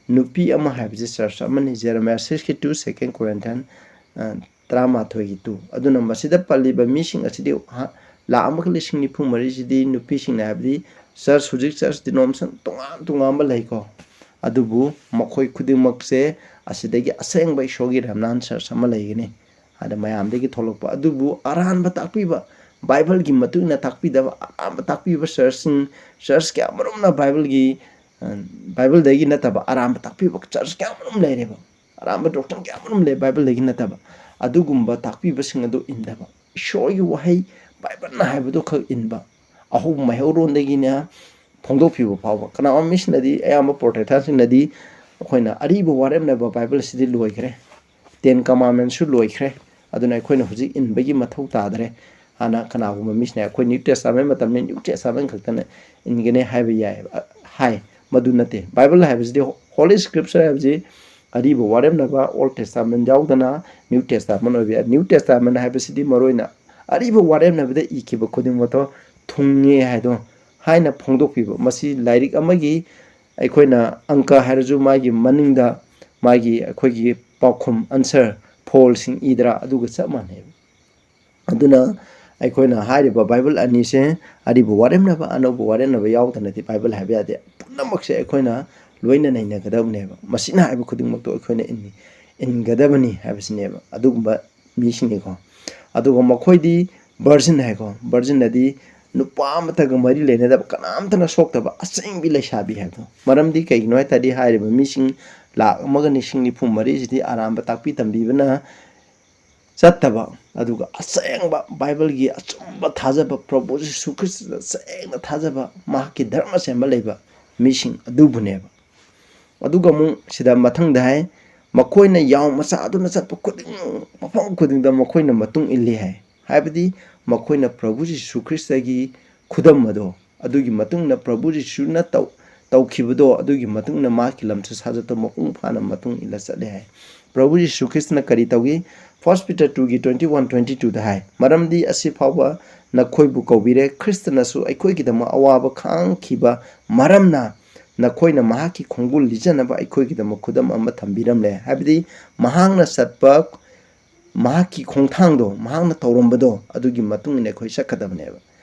ꯅꯨꯄꯤ ꯑꯃ ꯍꯥꯏꯕꯁꯤ ꯆꯔꯆ ꯑꯃꯅꯤ꯫ Jeremiah six two, Second Corinthians, ꯑ, ꯇꯔꯥꯃꯥꯊꯣꯏꯒꯤ two꯫ ꯑꯗꯨꯅ ꯃꯁꯤꯗ ꯄꯜꯂꯤꯕ ꯃꯤꯁꯤꯡ ꯑꯁꯤꯗꯤ ꯍ-, ꯂꯥꯈ ꯑꯃꯒ ꯂꯤꯁꯤꯡ ꯅꯤꯐꯨ ꯃꯔꯤꯁꯤꯗꯤ ꯅꯨꯄꯤꯁꯤꯡꯅ ꯍꯥꯏꯕꯗꯤ ꯆꯔꯆ, ꯍꯧꯖꯤꯛ ꯆꯔꯆ denomination ꯇꯣꯉꯥꯟ ꯇꯣꯉꯥꯟꯕ ꯂꯩꯀꯣ꯫ ꯑꯗꯨꯕꯨ ꯃꯈꯣꯏ ꯈꯨꯗꯤꯡꯃꯛꯁꯦ ꯑꯁꯤꯗꯒꯤ ꯑꯁꯦꯡꯕ ꯏꯁꯣꯔꯒꯤ remnant ꯆꯔꯆ ꯑꯃ ꯂꯩꯒꯅꯤ꯫ ꯑꯗ ꯃꯌꯥꯝꯗꯒꯤ ꯊꯣꯛꯂꯛꯄ ꯑꯗꯨꯕꯨ ꯑꯔꯥꯟꯕ ꯇꯥꯛꯄꯤꯕ, ꯕꯥꯏꯕꯜꯒꯤ ꯃꯇꯨꯡ ꯏꯟꯅ ꯇꯥꯛꯄꯤꯗꯕ ꯑꯔꯥꯟꯕ ꯇꯥꯛꯄꯤꯕ ꯆꯔꯆꯁꯤꯡ, ꯆꯔꯆ ꯀꯌꯥ ꯑꯃꯔꯣꯝꯅ ꯕꯥꯏꯕꯜꯒꯤ, ꯑ, ꯕꯥꯏꯕꯜꯗꯒꯤ ꯅꯠꯇꯕ ꯑꯔꯥꯟꯕ ꯇꯥꯛꯄꯤꯕ ꯆꯔꯆ ꯀꯌꯥ ꯑꯃꯔꯣꯝ ꯂꯩꯔꯦꯕ꯫ ꯑꯔꯥꯟꯕ doctrine ꯀꯌꯥ ꯑꯃꯔꯣꯝ ꯂꯩ ꯕꯥꯏꯕꯜꯗꯒꯤ ꯅꯠꯇꯕ꯫ ꯑꯗꯨꯒꯨꯝꯕ ꯇꯥꯛꯄꯤꯕꯁꯤꯡ ꯑꯗꯨ ꯏꯟꯗꯕ, ꯏꯁꯣꯔꯒꯤ ꯋꯥꯍꯩ ꯕꯥꯏꯕꯜꯅ ꯍꯥꯏꯕꯗꯨ ꯈꯛ ꯏꯟꯕ, ꯑꯍꯧꯕ ꯃꯩꯍꯧꯔꯣꯟꯗꯒꯤꯅ ꯐꯣꯡꯗꯣꯛꯄꯤꯕ ꯐꯥꯎꯕ꯫ ꯀꯅꯥꯒꯨꯝꯕ ꯃꯤꯁꯤꯡꯅꯗꯤ, ꯑꯌꯥꯝꯕ ꯄ꯭ꯔꯣꯇꯦꯁꯇꯥꯟꯁꯤꯡꯅꯗꯤ ꯑꯩꯈꯣꯏꯅ ꯑꯔꯤꯕ ꯋꯥꯔꯦꯞꯅꯕ ꯕꯥꯏꯕꯜ ꯑꯁꯤꯗꯤ ꯂꯣꯏꯈ꯭ꯔꯦ, Ten Commandmentsꯁꯨ ꯂꯣꯏꯈ꯭ꯔꯦ, ꯑꯗꯨꯅ ꯑꯩꯈꯣꯏꯅ ꯍꯧꯖꯤꯛ ꯏꯟꯕꯒꯤ ꯃꯊꯧ ꯇꯥꯗ꯭ꯔꯦ꯫ ꯍꯥꯟꯅ ꯀꯅꯥꯒꯨꯝꯕ ꯃꯤꯁꯤꯅ ꯑꯩꯈꯣꯏ New Testament ꯃꯇꯝꯅꯤ, New Testament ꯈꯛꯇꯅ ꯏꯟꯒꯅꯤ ꯍꯥꯏꯕ ꯌꯥꯏ, ꯑ, ꯍꯥꯏ꯫ ꯃꯗꯨ ꯅꯠꯇꯦ꯫ ꯕꯥꯏꯕꯜ ꯍꯥꯏꯕꯁꯤꯗꯤ, Holy Scripture ꯍꯥꯏꯕꯁꯤ ꯑꯔꯤꯕ ꯋꯥꯔꯦꯞꯅꯕ Old Testament ꯌꯥꯎꯗꯅ New Testament ꯑꯣꯏꯕ ꯌꯥꯏ꯫ New Testament ꯍꯥꯏꯕꯁꯤꯗꯤ ꯃꯔꯨꯑꯣꯏꯅ ꯑꯔꯤꯕ ꯋꯥꯔꯦꯞꯅꯕꯗ ꯏꯈꯤꯕ ꯈꯨꯗꯤꯡꯃꯛꯇꯣ ꯊꯨꯡꯉꯦ ꯍꯥꯏꯗꯣ ꯍꯥꯏꯅ ꯐꯣꯡꯗꯣꯛꯄꯤꯕ꯫ ꯃꯁꯤ ꯂꯥꯏꯔꯤꯛ ꯑꯃꯒꯤ ꯑꯩꯈꯣꯏꯅ ꯑꯪꯀ ꯍꯥꯏꯔꯁꯨ ꯃꯥꯒꯤ ꯃꯅꯤꯡꯗ ꯃꯥꯒꯤ ꯑꯩꯈꯣꯏꯒꯤ ꯄꯥꯎꯈꯨꯝ, answer, ꯐꯣꯜꯁꯤꯡ ꯏꯗ꯭ꯔꯥ? ꯑꯗꯨꯒ ꯆꯞ ꯃꯥꯟꯅꯩ꯫ ꯑꯗꯨꯅ ꯑꯩꯈꯣꯏꯅ ꯍꯥꯏꯔꯤꯕ ꯕꯥꯏꯕꯜ ꯑꯅꯤꯁꯦ, ꯑꯔꯤꯕ ꯋꯥꯔꯦꯞꯅꯕ, ꯑꯅꯧꯕ ꯋꯥꯔꯦꯞꯅꯕ ꯌꯥꯎꯗꯅꯗꯤ ꯕꯥꯏꯕꯜ ꯍꯥꯏꯕ ꯌꯥꯗꯦ꯫ ꯄꯨꯝꯅꯃꯛꯁꯦ ꯑꯩꯈꯣꯏꯅ ꯂꯣꯏꯅ ꯅꯩꯅꯒꯗꯕꯅꯦꯕ꯫ ꯃꯁꯤꯅ ꯍꯥꯏꯕ ꯈꯨꯗꯤꯡꯃꯛꯇꯣ ꯑꯩꯈꯣꯏꯅ ꯏꯟ-, ꯏꯟꯒꯗꯕꯅꯤ ꯍꯥꯏꯕꯁꯤꯅꯦꯕ꯫ ꯑꯗꯨꯒꯨꯝꯕ ꯃꯤꯁꯤꯡꯅꯤꯀꯣ꯫ ꯑꯗꯨꯒ ꯃꯈꯣꯏꯗꯤ virgin ꯍꯥꯏꯀꯣ, virgin ꯑꯗꯤ ꯅꯨꯄꯥ ꯑꯃꯠꯇꯒ ꯃꯔꯤ ꯂꯩꯅꯗꯕ, ꯀꯅꯥꯝꯇꯅ ꯁꯣꯛꯇꯕ ꯑꯁꯦꯡꯕꯤ ꯂꯩꯁꯥꯕꯤ ꯍꯥꯏꯕꯗꯣ꯫ ꯃꯔꯝꯗꯤ ꯀꯩꯒꯤꯅꯣ ꯍꯥꯏ ꯇꯥꯔꯗꯤ, ꯍꯥꯏꯔꯤꯕ ꯃꯤꯁꯤꯡ ꯂꯥꯈ ꯑꯃꯒ ꯂꯤꯁꯤꯡ ꯅꯤꯐꯨ ꯃꯔꯤꯁꯤꯗꯤ ꯑꯔꯥꯟꯕ ꯇꯥꯛꯄꯤ ꯇꯝꯕꯤꯕꯅ ꯆꯠꯇꯕ, ꯑꯗꯨꯒ ꯑꯁꯦꯡꯕ ꯕꯥꯏꯕꯜꯒꯤ ꯑꯆꯨꯝꯕ ꯊꯥꯖꯕ, ꯄ꯭ꯔꯚꯨ ꯖꯤꯁꯨ ꯈ꯭ꯔꯤꯁꯇꯗ ꯁꯦꯡꯅ ꯊꯥꯖꯕ, ꯃꯍꯥꯛꯀꯤ ꯙꯔꯃꯁꯦ ꯑꯃ ꯂꯩꯕ ꯃꯤꯁꯤꯡ ꯑꯗꯨꯕꯨꯅꯦꯕ꯫ ꯑꯗꯨꯒ ꯑꯃꯨꯛ ꯁꯤꯗ ꯃꯊꯪꯗ ꯍꯥꯏ, "ꯃꯈꯣꯏꯅ ꯌꯥꯎ ꯃꯆꯥ ꯑꯗꯨꯅ ꯆꯠꯄ ꯈꯨꯗꯤꯡ, ꯃꯐꯝ ꯈꯨꯗꯤꯡꯗ ꯃꯈꯣꯏꯅ ꯃꯇꯨꯡ ꯏꯜꯂꯤ" ꯍꯥꯏ꯫ ꯍꯥꯏꯕꯗꯤ ꯃꯈꯣꯏꯅ ꯄ꯭ꯔꯚꯨ ꯖꯤꯁꯨ ꯈ꯭ꯔꯤꯁꯇꯒꯤ ꯈꯨꯗꯝ ꯑꯗꯣ, ꯑꯗꯨꯒꯤ ꯃꯇꯨꯡ ꯏꯟꯅ ꯄ꯭ꯔꯚꯨ ꯖꯤꯁꯨꯅ ꯇꯧ-, ꯇꯧꯈꯤꯕꯗꯣ, ꯑꯗꯨꯒꯤ ꯃꯇꯨꯡ ꯏꯟꯅ ꯃꯍꯥꯛꯀꯤ ꯂꯝꯆꯠ ꯁꯥꯖꯠꯇꯣ ꯃꯄꯨꯡ ꯐꯥꯅ ꯃꯇꯨꯡ ꯏꯜꯂ ꯆꯠꯂꯦ ꯍꯥꯏ꯫ ꯄ꯭ꯔꯚꯨ ꯖꯤꯁꯨ ꯈ꯭ꯔꯤꯁꯇꯅ ꯀꯔꯤ ꯇꯧꯏ? First Peter two ꯒꯤ twenty one, twenty two ꯗ ꯍꯥꯏ, "ꯃꯔꯝꯗꯤ ꯑꯁꯤ ꯐꯥꯎꯕ ꯅꯈꯣꯏꯕꯨ ꯀꯧꯕꯤꯔꯦ, ꯈ꯭ꯔꯤꯁꯇꯅꯁꯨ ꯑꯩꯈꯣꯏꯒꯤꯗꯃꯛ ꯑꯋꯥꯕ ꯈꯥꯡꯈꯤꯕ ꯃꯔꯝꯅ, ꯅꯈꯣꯏꯅ ꯃꯍꯥꯛꯀꯤ ꯈꯣꯡꯒꯨꯜ ꯂꯤꯖꯅꯕ ꯑꯩꯈꯣꯏꯒꯤꯗꯃꯛ ꯈꯨꯗꯝ ꯑꯃ ꯊꯝꯕꯤꯔꯝꯂꯦ"꯫ ꯍꯥꯏꯕꯗꯤ ꯃꯍꯥꯛꯅ ꯆꯠꯄ, ꯃꯍꯥꯛꯀꯤ ꯈꯣꯡꯊꯥꯡꯗꯣ, ꯃꯍꯥꯛꯅ ꯇꯧꯔꯝꯕꯗꯣ, ꯑꯗꯨꯒꯤ ꯃꯇꯨꯡ ꯏꯟꯅ ꯑꯩꯈꯣꯏ ꯆꯠꯀꯗꯕꯅꯦꯕ꯫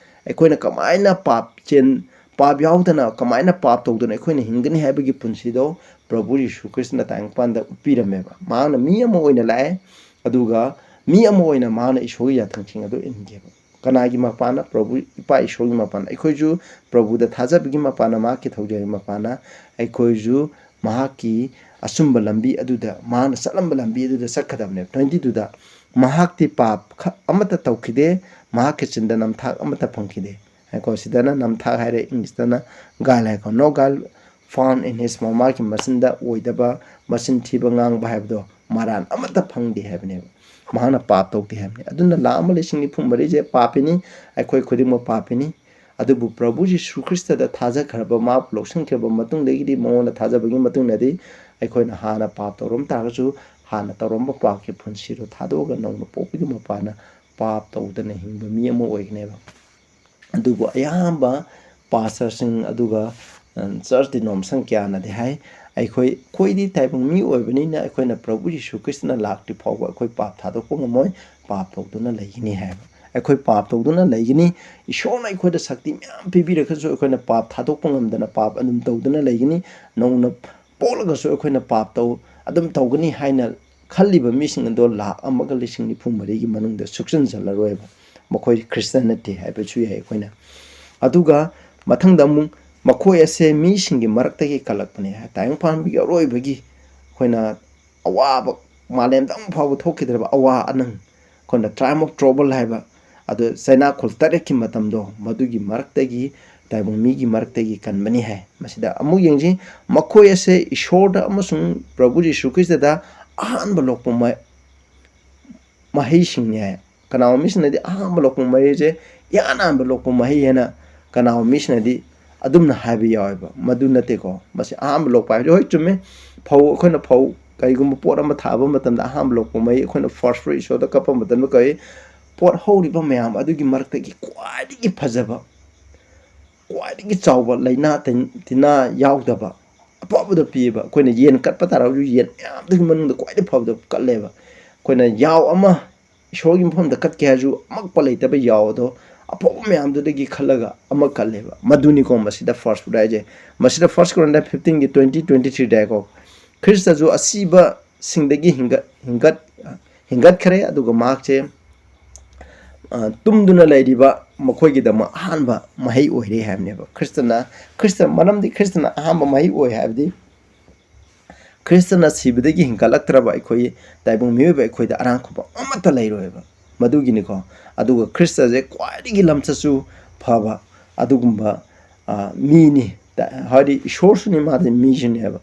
ꯑꯩꯈꯣꯏꯅ ꯀꯃꯥꯏꯅ ꯄꯥꯞ ꯆꯦꯟ-, ꯄꯥꯞ ꯌꯥꯎꯗꯅ ꯀꯃꯥꯏꯅ ꯄꯥꯞ ꯇꯧꯗꯅ ꯑꯩꯈꯣꯏꯅ ꯍꯤꯡꯒꯅꯤ ꯍꯥꯏꯕꯒꯤ ꯄꯨꯟꯁꯤꯗꯣ ꯄ꯭ꯔꯚꯨ ꯌꯤꯁꯨ ꯈ꯭ꯔꯤꯁꯇꯅ ꯇꯥꯏꯕꯪꯄꯥꯟꯗ ꯎꯠꯄꯤꯔꯝꯃꯦꯕ꯫ ꯃꯍꯥꯛꯅ ꯃꯤ ꯑꯃ ꯑꯣꯏꯅ ꯂꯥꯛꯑꯦ, ꯑꯗꯨꯒ ꯃꯤ ꯑꯃ ꯑꯣꯏꯅ ꯃꯍꯥꯛꯅ ꯏꯁꯣꯔꯒꯤ ꯌꯥꯊꯪꯁꯤꯡ ꯑꯗꯨ ꯏꯟꯒꯦꯕ꯫ ꯀꯅꯥꯒꯤ ꯃꯄꯥꯟꯅ? ꯄ꯭ꯔꯚꯨ ꯏꯄꯥ ꯏꯁꯣꯔꯒꯤ ꯃꯄꯥꯟꯅ꯫ ꯑꯩꯈꯣꯏꯁꯨ ꯄ꯭ꯔꯚꯨꯗ ꯊꯥꯖꯕꯒꯤ ꯃꯄꯥꯟꯅ, ꯃꯍꯥꯛꯀꯤ ꯊꯧꯖꯥꯜꯒꯤ ꯃꯄꯥꯟꯅ ꯑꯩꯈꯣꯏꯁꯨ ꯃꯍꯥꯛꯀꯤ ꯑꯆꯨꯝꯕ ꯂꯝꯕꯤ ꯑꯗꯨꯗ, ꯃꯍꯥꯛꯅ ꯆꯠꯂꯝꯕ ꯂꯝꯕꯤ ꯑꯗꯨꯗ ꯆꯠꯀꯗꯕꯅꯦꯕ꯫ Twenty two ꯗ, "ꯃꯍꯥꯛꯇꯤ ꯄꯥꯞ ꯈ-, ꯑꯃꯠꯇ ꯇꯧꯈꯤꯗꯦ, ꯃꯍꯥꯛꯀꯤ ꯆꯤꯟꯗ ꯅꯝꯊꯥꯛ ꯑꯃꯠꯇ ꯐꯪꯈꯤꯗꯦ"꯫ ꯍꯥꯏꯀꯣ, ꯁꯤꯗꯅ ꯅꯝꯊꯥꯛ ꯍꯥꯏꯔꯦ, ꯏꯪꯂꯤꯁꯇꯅ ꯒꯥꯏꯜ ꯍꯥꯏꯀꯣ, "No guile found in his mouth"꯫ ꯃꯥꯒꯤ ꯃꯆꯤꯟꯗ ꯑꯣꯏꯗꯕ, ꯃꯆꯤꯟ ꯊꯤꯕ ꯉꯥꯡꯕ ꯍꯥꯏꯕꯗꯣ ꯃꯔꯥꯟ ꯑꯃꯠꯇ ꯐꯪꯗꯦ ꯍꯥꯏꯕꯅꯦꯕ꯫ ꯃꯍꯥꯛꯅ ꯄꯥꯞ ꯇꯧꯗꯦ ꯍꯥꯏꯕꯅꯤ꯫ ꯑꯗꯨꯅ ꯂꯥꯛ ꯑꯃ ꯂꯤꯁꯤꯡ ꯅꯤꯐꯨ ꯃꯔꯤꯁꯦ ꯄꯥꯄꯤꯅꯤ, ꯑꯩꯈꯣꯏ ꯈꯨꯗꯤꯡꯃꯛ ꯄꯥꯄꯤꯅꯤ꯫ ꯑꯗꯨꯕꯨ ꯄ꯭ꯔꯚꯨ ꯖꯤꯁꯨ ꯈ꯭ꯔꯤꯁꯇꯗ ꯊꯥꯖꯈ꯭ꯔꯕ, ꯃꯥꯕꯨ ꯂꯧꯁꯤꯟꯈ꯭ꯔꯕ ꯃꯇꯨꯡꯗꯒꯤꯗꯤ, ꯃꯉꯣꯟꯗ ꯊꯥꯖꯕꯒꯤ ꯃꯇꯨꯡꯗꯗꯤ ꯑꯩꯈꯣꯏꯅ ꯍꯥꯟꯅ ꯄꯥꯞ ꯇꯧꯔꯝ ꯇꯥꯔꯒꯁꯨ, ꯍꯥꯟꯅ ꯇꯧꯔꯝꯕ ꯄꯥꯞꯀꯤ ꯄꯨꯟꯁꯤꯗꯣ ꯊꯥꯗꯣꯛꯑꯒ ꯅꯧꯅ ꯄꯣꯛꯄꯒꯤ ꯃꯄꯥꯟꯅ ꯄꯥꯞ ꯇꯧꯗꯅ ꯍꯤꯡꯕ ꯃꯤ ꯑꯃ ꯑꯣꯏꯒꯅꯦꯕ꯫ ꯑꯗꯨꯕꯨ ꯑꯌꯥꯝꯕ ꯄꯥꯁꯇꯔꯁꯤꯡ ꯑꯗꯨꯒ, ꯑ, ꯆꯔꯆ denomination ꯀꯌꯥꯅꯗꯤ ꯍꯥꯏ, "ꯑꯩꯈꯣꯏ, ꯑꯩꯈꯣꯏꯗꯤ ꯇꯥꯏꯕꯪ ꯃꯤ ꯑꯣꯏꯕꯅꯤꯅ ꯑꯩꯈꯣꯏꯅ ꯄ꯭ꯔꯚꯨ ꯌꯤꯁꯨ ꯈ꯭ꯔꯤꯁꯇꯅ ꯂꯥꯛꯇ꯭ꯔꯤ ꯐꯥꯎꯕ ꯑꯩꯈꯣꯏ ꯄꯥꯞ ꯊꯥꯗꯣꯛꯄ ꯉꯝꯃꯣꯏ, ꯄꯥꯞ ꯇꯧꯗꯨꯅ ꯂꯩꯒꯅꯤ" ꯍꯥꯏꯕ꯫ ꯑꯩꯈꯣꯏ ꯄꯥꯞ ꯇꯧꯗꯨꯅ ꯂꯩꯒꯅꯤ꯫ ꯏꯁꯣꯔꯅ ꯑꯩꯈꯣꯏꯗ ꯁꯛꯇꯤ ꯃꯌꯥꯝ ꯄꯤꯕꯤꯔꯒꯁꯨ ꯑꯩꯈꯣꯏꯅ ꯄꯥꯞ ꯊꯥꯗꯣꯛꯄ ꯉꯝꯗꯅ ꯄꯥꯞ ꯑꯗꯨꯝ ꯇꯧꯗꯨꯅ ꯂꯩꯒꯅꯤ꯫ ꯅꯧꯅ ꯄꯣꯛꯂꯒꯁꯨ ꯑꯩꯈꯣꯏꯅ ꯄꯥꯞ ꯇꯧ-, ꯑꯗꯨꯝ ꯇꯧꯒꯅꯤ ꯍꯥꯏꯅ ꯈꯜꯂꯤꯕ ꯃꯤꯁꯤꯡ ꯑꯗꯣ ꯂꯥꯛ ꯑꯃꯒ ꯂꯤꯁꯤꯡ ꯅꯤꯐꯨ ꯃꯔꯤꯒꯤ ꯃꯅꯨꯡꯗ ꯁꯨꯞꯆꯤꯟꯁꯤꯜꯂꯔꯣꯏꯕ꯫ ꯃꯈꯣꯏ ꯈ꯭ꯔꯤꯁꯇ ꯅꯠꯇꯦ ꯍꯥꯏꯕꯁꯨ ꯌꯥꯏ ꯑꯩꯈꯣꯏꯅ꯫ ꯑꯗꯨꯒ ꯃꯊꯪꯗ ꯑꯃꯨꯛ, "ꯃꯈꯣꯏ ꯑꯁꯦ ꯃꯤꯁꯤꯡꯒꯤ ꯃꯔꯛꯇꯒꯤ ꯀꯜꯂꯛꯄꯅꯦ" ꯍꯥꯏ꯫ ꯇꯥꯏꯕꯪ ꯄꯥꯟꯕꯒꯤ ꯑꯔꯣꯏꯕꯒꯤ ꯑꯩꯈꯣꯏꯅ ꯑꯋꯥꯕ, ꯃꯥꯂꯦꯝꯗ ꯑꯃꯨꯛ ꯐꯥꯎꯕ ꯊꯣꯛꯈꯤꯗ꯭ꯔꯕ ꯑꯋꯥ ꯑꯅꯪ, ꯑꯩꯈꯣꯏꯅ time of trouble ꯍꯥꯏꯕ, ꯑꯗꯨ ꯆꯩꯅꯥꯈꯣꯜ ꯇꯔꯦꯠꯀꯤ ꯃꯇꯝꯗꯣ, ꯃꯗꯨꯒꯤ ꯃꯔꯛꯇꯒꯤ, ꯇꯥꯏꯕꯪ ꯃꯤꯒꯤ ꯃꯔꯛꯇꯒꯤ ꯀꯟꯕꯅꯤ ꯍꯥꯏ꯫ ꯃꯁꯤꯗ ꯑꯃꯨꯛ ꯌꯦꯡꯁꯤ, ꯃꯈꯣꯏ ꯑꯁꯦ ꯏꯁꯣꯔꯗ ꯑꯃꯁꯨꯡ ꯄ꯭ꯔꯚꯨ ꯖꯤꯁꯨ ꯈ꯭ꯔꯤꯁꯇꯗ ꯑꯍꯥꯟꯕ ꯂꯣꯛꯄ ꯃ-, ꯃꯍꯩꯁꯤꯡꯅꯤ ꯍꯥꯏ꯫ ꯀꯅꯥꯒꯨꯝꯕ ꯃꯤꯁꯤꯡꯅꯗꯤ ꯑꯍꯥꯟꯕ ꯂꯣꯛꯄ ꯃꯍꯩꯁꯦ ꯏꯍꯥꯟ ꯍꯥꯟꯕ ꯂꯣꯛꯄ ꯃꯍꯩ ꯍꯥꯏꯅ ꯀꯅꯥꯒꯨꯝꯕ ꯃꯤꯁꯤꯡꯅꯗꯤ ꯑꯗꯨꯝꯅ ꯍꯥꯏꯕ ꯌꯥꯎꯋꯦꯕ꯫ ꯃꯗꯨ ꯅꯠꯇꯦꯀꯣ꯫ ꯃꯁꯤ ꯑꯍꯥꯟꯕ ꯂꯣꯛꯄ ꯍꯥꯏꯕꯁꯤ, ꯍꯣꯏ, ꯆꯨꯝꯃꯦ, ꯐꯧ, ꯑꯩꯈꯣꯏꯅ ꯐꯧ, ꯀꯔꯤꯒꯨꯝꯕ ꯄꯣꯠ ꯑꯃ ꯊꯥꯕ ꯃꯇꯝꯗ ꯑꯍꯥꯟꯕ ꯂꯣꯛꯄ ꯃꯍꯩ, ꯑꯩꯈꯣꯏꯅ first fruit ꯏꯁꯣꯔꯗ ꯀꯠꯄ ꯃꯇꯝꯗ ꯀꯔꯤ, ꯄꯣꯠ ꯍꯧꯔꯤꯕ ꯃꯌꯥꯝ ꯑꯗꯨꯒꯤ ꯃꯔꯛꯇꯒꯤ ꯈ꯭ꯋꯥꯏꯗꯒꯤ ꯐꯖꯕ, ꯈ꯭ꯋꯥꯏꯗꯒꯤ ꯆꯥꯎꯕ, ꯂꯥꯏꯅꯥ ꯇꯤꯟ-, ꯇꯤꯟꯅꯥ ꯌꯥꯎꯗꯕ ꯑꯐꯕꯗ ꯄꯤꯌꯦꯕ꯫ ꯑꯩꯈꯣꯏꯅ ꯌꯦꯟ ꯀꯠꯄ ꯇꯥꯔꯒꯁꯨ ꯌꯦꯟ ꯃꯌꯥꯝꯗꯨꯒꯤ ꯃꯅꯨꯡꯗ ꯈ꯭ꯋꯥꯏꯗꯒꯤ ꯐꯕꯗ ꯀꯠꯂꯦꯕ꯫ ꯑꯩꯈꯣꯏꯅ ꯌꯥꯎ ꯑꯃ ꯏꯁꯣꯔꯒꯤ ꯃꯐꯝꯗ ꯀꯠꯀꯦ ꯍꯥꯏꯔꯁꯨ ꯑꯃꯛꯄ ꯂꯩꯇꯕ ꯌꯥꯎ ꯑꯗꯣ ꯑꯐꯕ ꯃꯌꯥꯝꯗꯨꯗꯒꯤ ꯈꯜꯂꯒ ꯑꯃ ꯀꯠꯂꯦꯕ꯫ ꯃꯗꯨꯅꯤꯀꯣ ꯃꯁꯤꯗ first fruit ꯍꯥꯏꯁꯦ꯫ ꯃꯁꯤꯗ First Corinthians fifteenꯒꯤ twenty, twenty-threeꯗ ꯍꯥꯏꯀꯣ, "ꯈ꯭ꯔꯤꯁꯇꯁꯨ ꯑꯁꯤꯕꯁꯤꯡꯗꯒꯤ ꯍꯤꯡꯒꯠ-, ꯍꯤꯡꯒꯠ-, ꯍꯤꯡꯒꯠꯈ꯭ꯔꯦ, ꯑꯗꯨꯒ ꯃꯍꯥꯛꯁꯦ, ꯑ, ꯇꯨꯝꯗꯨꯅ ꯂꯩꯔꯤꯕ ꯃꯈꯣꯏꯒꯤꯗꯃꯛ ꯑꯍꯥꯟꯕ ꯃꯍꯩ ꯑꯣꯏꯔꯦ" ꯍꯥꯏꯕꯅꯦꯕ꯫ ꯈ꯭ꯔꯤꯁꯇꯅ, ꯈ꯭ꯔꯤꯁꯇ, ꯃꯔꯝꯗꯤ ꯈ꯭ꯔꯤꯁꯇꯅ ꯑꯍꯥꯟꯕ ꯃꯍꯩ ꯑꯣꯏ ꯍꯥꯏꯕꯗꯤ ꯈ꯭ꯔꯤꯁꯇꯅ ꯁꯤꯕꯗꯒꯤ ꯍꯤꯡꯒꯠꯂꯛꯇ꯭ꯔꯕ ꯑꯩꯈꯣꯏ ꯇꯥꯏꯕꯪ ꯃꯤꯑꯣꯏꯕ ꯑꯩꯈꯣꯏꯗ ꯑꯔꯥꯡ ꯈꯨꯕꯝ ꯑꯃꯠꯇ ꯂꯩꯔꯣꯏꯕ꯫ ꯃꯗꯨꯒꯤꯅꯤꯀꯣ꯫ ꯑꯗꯨꯒ ꯈ꯭ꯔꯤꯁꯇꯁꯦ ꯈ꯭ꯋꯥꯏꯗꯒꯤ ꯂꯝꯆꯠꯁꯨ ꯐꯕ ꯑꯗꯨꯒꯨꯝꯕ, ꯑ, ꯃꯤꯅꯤ꯫ ꯇ-, ꯍꯥꯏꯗꯤ ꯏꯁꯣꯔꯁꯨꯅꯤ, ꯃꯥꯗꯤ ꯃꯤꯁꯨꯅꯦꯕ꯫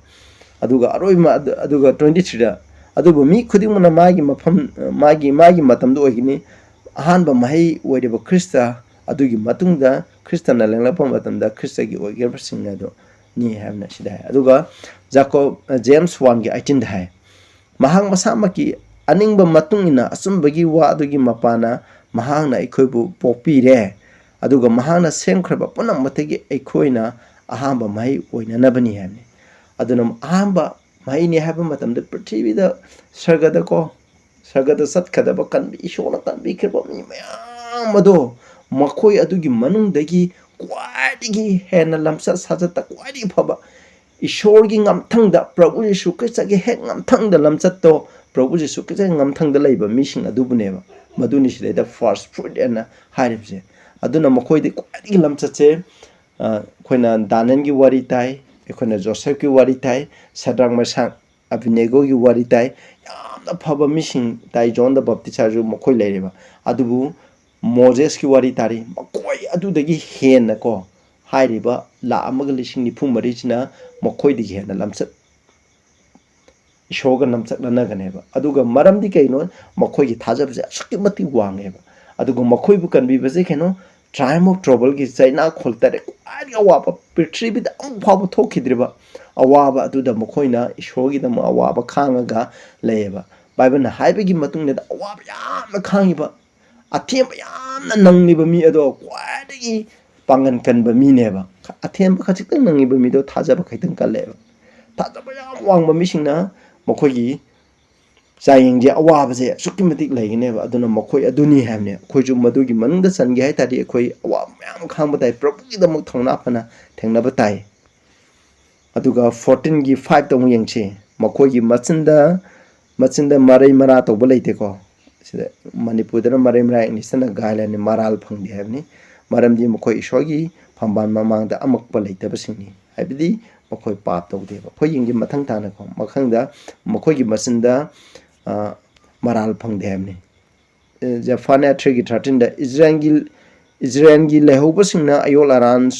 ꯑꯗꯨꯒ ꯑꯔꯣꯏꯕ ꯑꯗꯨ-, ꯑꯗꯨꯒ twenty-threeꯗ, "ꯑꯗꯨꯕꯨ ꯃꯤ ꯈꯨꯗꯤꯡꯃꯛꯅ ꯃꯥꯒꯤ ꯃꯐꯝ, ꯃꯥꯒꯤ, ꯃꯥꯒꯤ ꯃꯇꯝꯗ ꯑꯣꯏꯒꯅꯤ꯫ ꯑꯍꯥꯟꯕ ꯃꯍꯩ ꯑꯣꯏꯔꯤꯕ ꯈ꯭ꯔꯤꯁꯇ, ꯑꯗꯨꯒꯤ ꯃꯇꯨꯡꯗ ꯈ꯭ꯔꯤꯁꯇꯅ ꯂꯦꯡꯂꯛꯄ ꯃꯇꯝꯗ ꯈ꯭ꯔꯤꯁꯇꯒꯤ ꯑꯣꯏꯒꯗꯕꯁꯤꯡ ꯑꯗꯨ" ꯅꯤ ꯍꯥꯏꯕꯅ ꯁꯤꯗ ꯍꯥꯏ꯫ ꯑꯗꯨꯒ ꯖꯥꯀꯣꯕ, ꯑ, James oneꯒꯤ eighteenꯗ ꯍꯥꯏ, "ꯃꯍꯥꯛ ꯃꯁꯥꯃꯛꯀꯤ ꯑꯅꯤꯡꯕ ꯃꯇꯨꯡ ꯏꯟꯅ ꯑꯆꯨꯝꯕꯒꯤ ꯋꯥ ꯑꯗꯨꯒꯤ ꯃꯄꯥꯅ ꯃꯍꯥꯛꯅ ꯑꯩꯈꯣꯏꯕꯨ ꯄꯣꯛꯄꯤꯔꯦ, ꯑꯗꯨꯒ ꯃꯍꯥꯛꯅ ꯁꯦꯝꯈ꯭ꯔꯕ ꯄꯨꯝꯅꯃꯛꯇꯒꯤ ꯑꯩꯈꯣꯏꯅ ꯑꯍꯥꯟꯕ ꯃꯍꯩ ꯑꯣꯏꯅꯅꯕꯅꯤ" ꯍꯥꯏꯕꯅꯤ꯫ ꯑꯗꯨꯅ ꯑꯍꯥꯟꯕ ꯃꯍꯩꯅꯤ ꯍꯥꯏꯕ ꯃꯇꯝꯗ ꯄ꯭ꯔꯤꯊꯤꯕꯤꯗ, ꯁꯔꯒꯗꯀꯣ, ꯁꯔꯒꯗ ꯆꯠꯀꯗꯕ ꯀꯟꯕꯤ, ꯏꯁꯣꯔꯅ ꯀꯟꯕꯤꯈ꯭ꯔꯕ ꯃꯤ ꯃꯌꯥꯝ ꯑꯗꯣ, ꯃꯈꯣꯏ ꯑꯗꯨꯒꯤ ꯃꯅꯨꯡꯗꯒꯤ ꯈ꯭ꯋꯥꯏꯗꯒꯤ ꯍꯦꯟꯅ ꯂꯝꯆꯠ ꯁꯥꯖꯠꯇ ꯈ꯭ꯋꯥꯏꯗꯒꯤ ꯐꯕ, ꯏꯁꯣꯔꯒꯤ ꯉꯝꯊꯪꯗ, ꯄ꯭ꯔꯚꯨ ꯌꯤꯁꯨ ꯈ꯭ꯔꯤꯁꯇꯒꯤ ꯍꯦꯛ ꯉꯝꯊꯪꯗ ꯂꯝꯆꯠꯇꯣ, ꯄ꯭ꯔꯚꯨ ꯌꯤꯁꯨ ꯈ꯭ꯔꯤꯁꯇꯒꯤ ꯉꯝꯊꯪꯗ ꯂꯩꯕ ꯃꯤꯁꯤꯡ ꯑꯗꯨꯕꯨꯅꯦꯕ꯫ ꯃꯗꯨꯅꯤ ꯁꯤꯗꯩꯗ first fruit ꯑꯅ ꯍꯥꯏꯔꯤꯕꯁꯦ꯫ ꯑꯗꯨꯅ ꯃꯈꯣꯏꯗꯤ ꯈ꯭ꯋꯥꯏꯗꯒꯤ ꯂꯝꯆꯠꯁꯦ, ꯑ, ꯑꯩꯈꯣꯏꯅ ꯗꯥꯅꯤꯌꯦꯜꯒꯤ ꯋꯥꯔꯤ ꯇꯥꯏ, ꯑꯩꯈꯣꯏꯅ ꯖꯣꯁꯦꯐꯀꯤ ꯋꯥꯔꯤ ꯇꯥꯏ, ꯁꯗ꯭ꯔꯛ, ꯃꯦꯁꯥꯛ, ꯑꯕꯤꯅꯦꯒꯣꯒꯤ ꯋꯥꯔꯤ ꯇꯥꯏ, ꯌꯥꯝꯅ ꯐꯕ ꯃꯤꯁꯤꯡ ꯇꯥꯏ, ꯖꯣꯟ ꯗ ꯕꯞꯇꯤꯁꯥꯏꯖꯔꯁꯨ ꯃꯈꯣꯏ ꯂꯩꯔꯦꯕ꯫ ꯑꯗꯨꯕꯨ ꯃꯣꯖꯦꯁꯀꯤ ꯋꯥꯔꯤ ꯇꯥꯔꯤ, ꯃꯈꯣꯏ ꯑꯗꯨꯗꯒꯤ ꯍꯦꯟꯅꯀꯣ, ꯍꯥꯏꯔꯤꯕ ꯂꯥꯛ ꯑꯃꯒ ꯂꯤꯁꯤꯡ ꯅꯤꯐꯨ ꯃꯔꯤꯁꯤꯅ ꯃꯈꯣꯏꯗꯒꯤ ꯍꯦꯟꯅ ꯂꯝꯆꯠ, ꯏꯁꯣꯔꯒ ꯂꯝꯆꯠꯅꯅꯒꯅꯦꯕ꯫ ꯑꯗꯨꯒ ꯃꯔꯝꯗꯤ ꯀꯩꯅꯣ? ꯃꯈꯣꯏꯒꯤ ꯊꯥꯖꯕꯁꯦ ꯑꯁꯨꯛꯀꯤ ꯃꯇꯤꯛ ꯋꯥꯡꯉꯦꯕ꯫ ꯑꯗꯨꯒ ꯃꯈꯣꯏꯕꯨ ꯀꯟꯕꯤꯕꯁꯦ ꯀꯩꯅꯣ? Time of troubleꯒꯤ ꯆꯩꯅꯥ ꯈꯣꯜ ꯇꯔꯦꯠ, ꯈ꯭ꯋꯥꯏꯗꯒꯤ ꯑꯋꯥꯕ, ꯄ꯭ꯔꯤꯊꯤꯕꯤꯗ ꯑꯃꯨꯛ ꯐꯥꯎꯕ ꯊꯣꯛꯈꯤꯗ꯭ꯔꯤꯕ ꯑꯋꯥꯕ ꯑꯗꯨꯗ ꯃꯈꯣꯏꯅ ꯏꯁꯣꯔꯒꯤꯗꯃꯛ ꯑꯋꯥꯕ ꯈꯥꯡꯉꯒ ꯂꯩꯌꯦꯕ꯫ ꯕꯥꯏꯕꯜꯅ ꯍꯥꯏꯕꯒꯤ ꯃꯇꯨꯡ ꯏꯟꯅ ꯑꯋꯥꯕ ꯌꯥꯝꯅ ꯈꯥꯡꯉꯤꯕ, ꯑꯊꯦꯝꯕ ꯌꯥꯝꯅ ꯅꯪꯂꯤꯕ ꯃꯤ ꯑꯗꯣ ꯈ꯭ꯋꯥꯏꯗꯒꯤ ꯄꯥꯡꯒꯟ ꯀꯟꯕ ꯃꯤꯅꯦꯕ꯫ ꯑꯊꯦꯝꯕ ꯈꯖꯤꯛꯇꯪ ꯅꯪꯂꯤꯕ ꯃꯤꯗꯣ ꯊꯥꯖꯕ ꯈꯤꯇꯪ ꯀꯜꯂꯦꯕ꯫ ꯊꯥꯖꯕ ꯌꯥꯝ ꯋꯥꯡꯕ ꯃꯤꯁꯤꯡꯅ ꯃꯈꯣꯏꯒꯤ ꯆꯥꯡꯌꯦꯡꯁꯦ, ꯑꯋꯥꯕꯁꯦ ꯑꯁꯨꯛꯀꯤ ꯃꯇꯤꯛ ꯂꯩꯒꯅꯦꯕ꯫ ꯑꯗꯨꯅ ꯃꯈꯣꯏ ꯑꯗꯨꯅꯤ ꯍꯥꯏꯕꯅꯦ꯫ ꯑꯩꯈꯣꯏꯁꯨ ꯃꯗꯨꯒꯤ ꯃꯅꯨꯡꯗ ꯆꯟꯒꯦ ꯍꯥꯏ ꯇꯥꯔꯗꯤ ꯑꯩꯈꯣꯏ ꯑꯋꯥꯕ ꯃꯌꯥꯝ ꯈꯥꯡꯕ ꯇꯥꯏ, ꯄ꯭ꯔꯚꯨꯒꯤꯗꯃꯛ ꯊꯧꯅꯥ ꯐꯅ ꯊꯦꯡꯅꯕ ꯇꯥꯏ꯫ ꯑꯗꯨꯒ fourteenꯒꯤ fiveꯇ ꯑꯃꯨꯛ ꯌꯦꯡꯁꯤ꯫ ꯃꯈꯣꯏꯒꯤ ꯃꯆꯤꯟꯗ, ꯃꯆꯤꯟꯗ ꯃꯔꯩ ꯃꯔꯥ ꯇꯧꯕ ꯂꯩꯇꯦꯀꯣ꯫ ꯁꯤꯗ ꯃꯅꯤꯄꯨꯔꯗꯅ ꯃꯔꯩ ꯃꯔꯥ, ꯏꯪꯂꯤꯁꯇꯅ ꯒꯥꯏꯂꯥꯏꯟꯅꯤ, ꯃꯔꯥꯜ ꯐꯪꯗꯦ ꯍꯥꯏꯕꯅꯤ꯫ ꯃꯔꯝꯗꯤ ꯃꯈꯣꯏ ꯏꯁꯣꯔꯒꯤ ꯐꯝꯕꯥꯜ ꯃꯃꯥꯡꯗ ꯑꯃꯛꯄ ꯂꯩꯇꯕꯁꯤꯡꯅꯤ꯫ ꯍꯥꯏꯕꯗꯤ ꯃꯈꯣꯏ ꯄꯥꯞ ꯇꯧꯗꯦꯕ꯫ ꯑꯩꯈꯣꯏ ꯌꯦꯡꯒꯤ ꯃꯊꯪ ꯇꯥꯅꯀꯣ, ꯃꯊꯪꯗ ꯃꯈꯣꯏꯒꯤ ꯃꯆꯤꯟꯗ, ꯑ, ꯃꯔꯥꯜ ꯐꯪꯗꯦ ꯍꯥꯏꯕꯅꯤ꯫ ꯑ, ꯖꯦꯐꯥꯅꯤꯌꯥ threeꯒꯤ thirteenꯗ, "ꯏꯖꯔꯦꯜꯒꯤ, ꯏꯖꯔꯦꯜꯒꯤ ꯂꯩꯍꯧꯕꯁꯤꯡꯅ ꯑꯌꯣꯜ ꯑꯔꯥꯟ,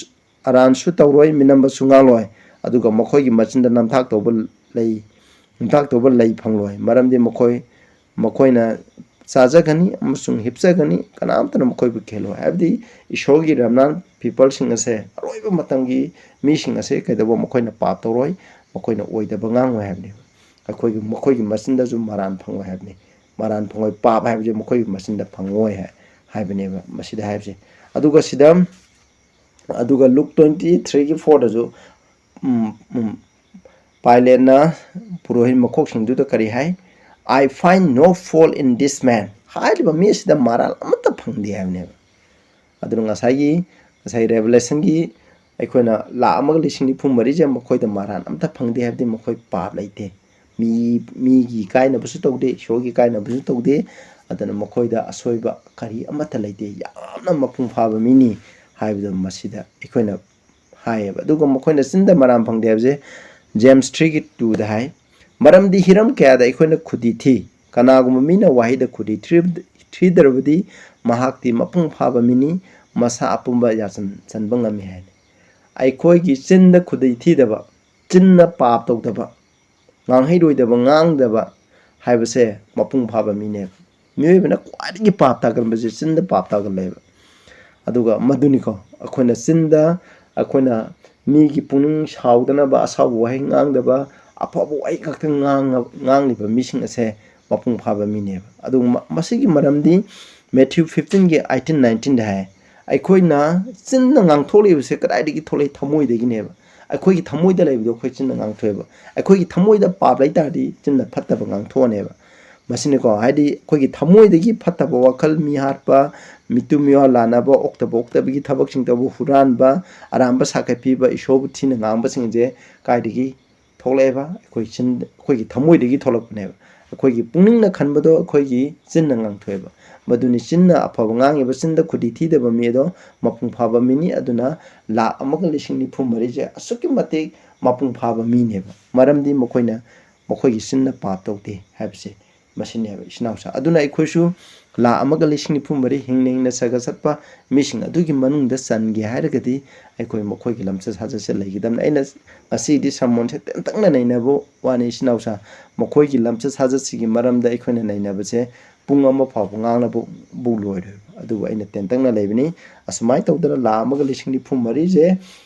ꯑꯔꯥꯟꯁꯨ ꯇꯧꯔꯣꯏ, ꯃꯤꯅꯝꯕꯁꯨ ꯉꯥꯡꯂꯣꯏ, ꯑꯗꯨꯒ ꯃꯈꯣꯏꯒꯤ ꯃꯆꯤꯟꯗ ꯅꯝꯊꯥꯛ ꯇꯧꯕ ꯂꯩ, ꯅꯝꯊꯥꯛ ꯇꯧꯕ ꯂꯩ ꯐꯪꯂꯣꯏ, ꯃꯔꯝꯗꯤ ꯃꯈꯣꯏ, ꯃꯈꯣꯏꯅ ꯆꯥꯖꯒꯅꯤ ꯑꯃꯁꯨꯡ ꯍꯤꯞꯆꯒꯅꯤ, ꯀꯅꯥꯝꯇꯅ ꯃꯈꯣꯏꯕꯨ ꯀꯤꯍꯜꯂꯣꯏ"꯫ ꯍꯥꯏꯕꯗꯤ ꯏꯁꯣꯔꯒꯤ remnant peopleꯁꯤꯡ ꯑꯁꯦ, ꯑꯔꯣꯏꯕ ꯃꯇꯝꯒꯤ ꯃꯤꯁꯤꯡ ꯑꯁꯦ ꯀꯩꯗꯧꯕ, ꯃꯈꯣꯏꯅ ꯄꯥꯞ ꯇꯧꯔꯣꯏ, ꯃꯈꯣꯏꯅ ꯑꯣꯏꯗꯕ ꯉꯥꯡꯂꯣꯏ ꯍꯥꯏꯕꯅꯦꯕ꯫ ꯑꯩꯈꯣꯏꯒꯤ, ꯃꯈꯣꯏꯒꯤ ꯃꯆꯤꯟꯗꯁꯨ ꯃꯔꯥꯟ ꯐꯪꯂꯣꯏ ꯍꯥꯏꯕꯅꯤ꯫ ꯃꯔꯥꯟ ꯐꯪꯂꯣꯏ, ꯄꯥꯞ ꯍꯥꯏꯕꯁꯦ ꯃꯈꯣꯏꯒꯤ ꯃꯆꯤꯟꯗ ꯐꯪꯂꯣꯏ ꯍꯥꯏ-, ꯍꯥꯏꯕꯅꯦꯕ ꯃꯁꯤꯗ ꯍꯥꯏꯕꯁꯦ꯫ ꯑꯗꯨꯒ ꯁꯤꯗ, ꯑꯗꯨꯒ ꯂꯨꯛ twenty threeꯒꯤ fourꯗꯁꯨ, ꯎꯝ, ꯎꯝ, ꯄꯥꯏꯂꯦꯠꯅ ꯄꯨꯔꯣꯍꯤꯠ ꯃꯀꯣꯛꯁꯤꯡꯗꯨꯗ ꯀꯔꯤ ꯍꯥꯏ? "I find no fault in this man." ꯍꯥꯏꯔꯤꯕ ꯃꯤ ꯑꯁꯤꯗ ꯃꯔꯥꯜ ꯑꯃꯠꯇ ꯐꯪꯗꯦ ꯍꯥꯏꯕꯅꯦꯕ꯫ ꯑꯗꯨꯅ ꯉꯁꯥꯏꯒꯤ, ꯉꯁꯥꯏ Revelationꯒꯤ ꯑꯩꯈꯣꯏꯅ ꯂꯥꯛ ꯑꯃꯒ ꯂꯤꯁꯤꯡ ꯅꯤꯐꯨ ꯃꯔꯤꯁꯦ ꯃꯈꯣꯏꯗ ꯃꯔꯥꯜ ꯑꯝꯇ ꯐꯪꯗꯦ ꯍꯥꯏꯕꯗꯤ ꯃꯈꯣꯏ ꯄꯥꯞ ꯂꯩꯇꯦ꯫ ꯃꯤ, ꯃꯤꯒꯤ ꯏꯀꯥꯏꯅꯕꯁꯨ ꯇꯧꯗꯦ, ꯏꯁꯣꯔꯒꯤ ꯏꯀꯥꯏꯅꯕꯁꯨ ꯇꯧꯗꯦ꯫ ꯑꯗꯨꯅ ꯃꯈꯣꯏꯗ ꯑꯁꯣꯏꯕ ꯀꯔꯤ ꯑꯃꯠꯇ ꯂꯩꯇꯦ꯫ ꯌꯥꯝꯅ ꯃꯄꯨꯡ ꯐꯥꯕ ꯃꯤꯅꯤ ꯍꯥꯏꯕꯗꯣ ꯃꯁꯤꯗ ꯑꯩꯈꯣꯏꯅ ꯍꯥꯏꯌꯦꯕ꯫ ꯑꯗꯨꯒ ꯃꯈꯣꯏꯅ ꯆꯤꯟꯗ ꯃꯔꯥꯜ ꯐꯪꯗꯦ ꯍꯥꯏꯕꯁꯦ James threeꯒꯤ twoꯗ ꯍꯥꯏ꯫ ꯃꯔꯝꯗꯤ ꯍꯤꯔꯝ ꯀꯌꯥꯗ ꯑꯩꯈꯣꯏꯅ ꯈꯨꯗꯤ ꯊꯤ꯫ ꯀꯅꯥꯒꯨꯝꯕ ꯃꯤꯅ ꯋꯥꯍꯩꯗ ꯈꯨꯗꯤ ꯊꯤ-, ꯊꯤꯗ꯭ꯔꯕꯗꯤ ꯃꯍꯥꯛꯇꯤ ꯃꯄꯨꯡ ꯐꯥꯕ ꯃꯤꯅꯤ, ꯃꯁꯥ ꯑꯄꯨꯝꯕ ꯌꯥꯁꯤꯟ ꯆꯟꯕ ꯉꯝꯃꯤ ꯍꯥꯏꯅꯤ꯫ ꯑꯩꯈꯣꯏꯒꯤ ꯆꯤꯟꯗ ꯈꯨꯗꯤ ꯊꯤꯗꯕ, ꯆꯤꯟꯅ ꯄꯥꯞ ꯇꯧꯗꯕ, ꯉꯥꯡꯍꯩꯔꯣꯏꯗꯕ, ꯉꯥꯡꯗꯕ ꯍꯥꯏꯕꯁꯦ ꯃꯄꯨꯡ ꯐꯥꯕ ꯃꯤꯅꯦꯕ꯫ ꯃꯤꯑꯣꯏꯕꯅ ꯈ꯭ꯋꯥꯏꯗꯒꯤ ꯄꯥꯞ ꯇꯥꯒꯟꯕꯁꯦ ꯆꯤꯟꯗ ꯄꯥꯞ ꯇꯥꯒꯜꯂꯦꯕ꯫ ꯑꯗꯨꯒ ꯃꯗꯨꯅꯤꯀꯣ, ꯑꯩꯈꯣꯏꯅ ꯆꯤꯟꯗ ꯑꯩꯈꯣꯏꯅ ꯃꯤꯒꯤ ꯄꯨꯛꯅꯤꯡ ꯁꯥꯎꯗꯅꯕ ꯑꯁꯥꯎꯕ ꯋꯥꯍꯩ ꯉꯥꯡꯗꯕ, ꯑꯐꯕ ꯋꯥꯍꯩ ꯈꯛꯇ ꯉꯥꯡꯉ-, ꯉꯥꯡꯂꯤꯕ ꯃꯤꯁꯤꯡ ꯑꯁꯦ ꯃꯄꯨꯡ ꯐꯥꯕ ꯃꯤꯅꯦꯕ꯫ ꯑꯗꯨ ꯃ-, ꯃꯁꯤꯒꯤ ꯃꯔꯝꯗꯤ Matthew fifteen ꯒꯤ eighteen nineteen ꯗ ꯍꯥꯏ, ꯑꯩꯈꯣꯏꯅ ꯆꯤꯟꯅ ꯉꯥꯡꯊꯣꯛꯂꯤꯕꯁꯦ ꯀꯗꯥꯏꯗꯒꯤ ꯊꯣꯛꯂꯛꯏ? ꯊꯃꯣꯏꯗꯒꯤꯅꯦꯕ꯫ ꯑꯩꯈꯣꯏꯒꯤ ꯊꯃꯣꯏꯗ ꯂꯩꯕꯗꯣ ꯑꯩꯈꯣꯏ ꯆꯤꯟꯅ ꯉꯥꯡꯊꯣꯛꯑꯦꯕ꯫ ꯑꯩꯈꯣꯏꯒꯤ ꯊꯃꯣꯏꯗ ꯄꯥꯞ ꯂꯩ ꯇꯥꯔꯗꯤ ꯆꯤꯟꯅ ꯐꯠꯇꯕ ꯉꯥꯡꯊꯣꯛꯑꯅꯦꯕ꯫ ꯃꯁꯤꯅꯤꯀꯣ, ꯍꯥꯏꯗꯤ ꯑꯩꯈꯣꯏꯒꯤ ꯊꯃꯣꯏꯗꯒꯤ ꯐꯠꯇꯕ ꯋꯥꯈꯜ, ꯃꯤ ꯍꯥꯠꯄ, ꯃꯤꯇꯨ ꯃꯤꯋꯥ ꯂꯥꯟꯅꯕ, ꯑꯣꯛꯇꯕ ꯑꯣꯛꯇꯕꯒꯤ ꯊꯕꯛꯁꯤꯡ ꯇꯧꯕ, ꯍꯨꯔꯥꯟꯕ, ꯑꯔꯥꯝꯕ ꯁꯥꯈꯩ ꯄꯤꯕ, ꯏꯁꯣꯔꯕꯨ ꯊꯤꯅ ꯉꯥꯡꯕꯁꯤꯡꯁꯦ ꯀꯥꯏꯗꯒꯤ ꯊꯣꯛꯂꯛꯑꯦꯕ? ꯑꯩꯈꯣꯏ ꯆꯤꯟ, ꯑꯩꯈꯣꯏꯒꯤ ꯊꯃꯣꯏꯗꯒꯤ ꯊꯣꯛꯂꯛꯄꯅꯦꯕ꯫ ꯑꯩꯈꯣꯏꯒꯤ ꯄꯨꯛꯅꯤꯡꯅ ꯈꯟꯕꯗꯣ ꯑꯩꯈꯣꯏꯒꯤ ꯆꯤꯟꯅ ꯉꯥꯡꯊꯣꯛꯑꯦꯕ꯫ ꯃꯗꯨꯅꯤ ꯆꯤꯟꯅ ꯑꯐꯕ ꯉꯥꯡꯉꯤꯕ, ꯆꯤꯟꯗ ꯈꯨꯗꯤ ꯊꯤꯗꯕ ꯃꯤ ꯑꯗꯣ ꯃꯄꯨꯡ ꯐꯥꯕ ꯃꯤꯅꯤ꯫ ꯑꯗꯨꯅ ꯂꯥꯈ ꯑꯃꯒ ꯂꯤꯁꯤꯡ ꯅꯤꯐꯨ ꯃꯔꯤꯁꯦ ꯑꯁꯨꯛꯀꯤ ꯃꯇꯤꯛ ꯃꯄꯨꯡ ꯐꯥꯕ ꯃꯤꯅꯦꯕ꯫ ꯃꯔꯝꯗꯤ ꯃꯈꯣꯏꯅ, ꯃꯈꯣꯏꯒꯤ ꯆꯤꯟꯅ ꯄꯥꯞ ꯇꯧꯗꯦ ꯍꯥꯏꯕꯁꯦ ꯃꯁꯤꯅꯦꯕ, ꯏꯆꯤꯟ ꯏꯅꯥꯎꯁꯥ꯫ ꯑꯗꯨꯅ ꯑꯩꯈꯣꯏꯁꯨ ꯂꯥꯈ ꯑꯃꯒ ꯂꯤꯁꯤꯡ ꯅꯤꯐꯨ ꯃꯔꯤ ꯍꯤꯡꯅ ꯍꯤꯡꯅ ꯁꯥꯒꯠ ꯆꯠꯄ ꯃꯤꯁꯤꯡ ꯑꯗꯨꯒꯤ ꯃꯅꯨꯡꯗ ꯆꯟꯒꯦ ꯍꯥꯏꯔꯒꯗꯤ ꯑꯩꯈꯣꯏ ꯃꯈꯣꯏꯒꯤ ꯂꯝꯆꯠ ꯁꯥꯖꯠꯁꯦ ꯂꯩꯒꯗꯕꯅꯤ꯫ ꯑꯩꯅ ꯉꯁꯤꯗꯤ ꯁꯔꯃꯣꯟꯁꯦ ꯇꯦꯟꯇꯛꯅ ꯅꯩꯅꯕ ꯋꯥꯅꯤ, ꯏꯆꯤꯟ ꯏꯅꯥꯎꯁꯥ꯫ ꯃꯈꯣꯏꯒꯤ ꯂꯝꯆꯠ ꯁꯥꯖꯠꯁꯤꯒꯤ ꯃꯔꯝꯗ ꯑꯩꯈꯣꯏꯅ ꯅꯩꯅꯕꯁꯦ ꯄꯨꯡ ꯑꯃ ꯐꯥꯎꯕ ꯉꯥꯡꯅꯕ ꯕꯨ ꯂꯣꯏꯔꯣꯏ꯫ ꯑꯗꯨꯕꯨ ꯑꯩꯅ ꯇꯦꯟꯇꯛꯅ ꯂꯩꯕꯅꯤ꯫ ꯑꯁꯨꯃꯥꯏꯅ ꯇꯧꯗꯅ ꯂꯥꯈ ꯑꯃꯒ ꯂꯤꯁꯤꯡ ꯅꯤꯐꯨ ꯃꯔꯤꯁꯦ,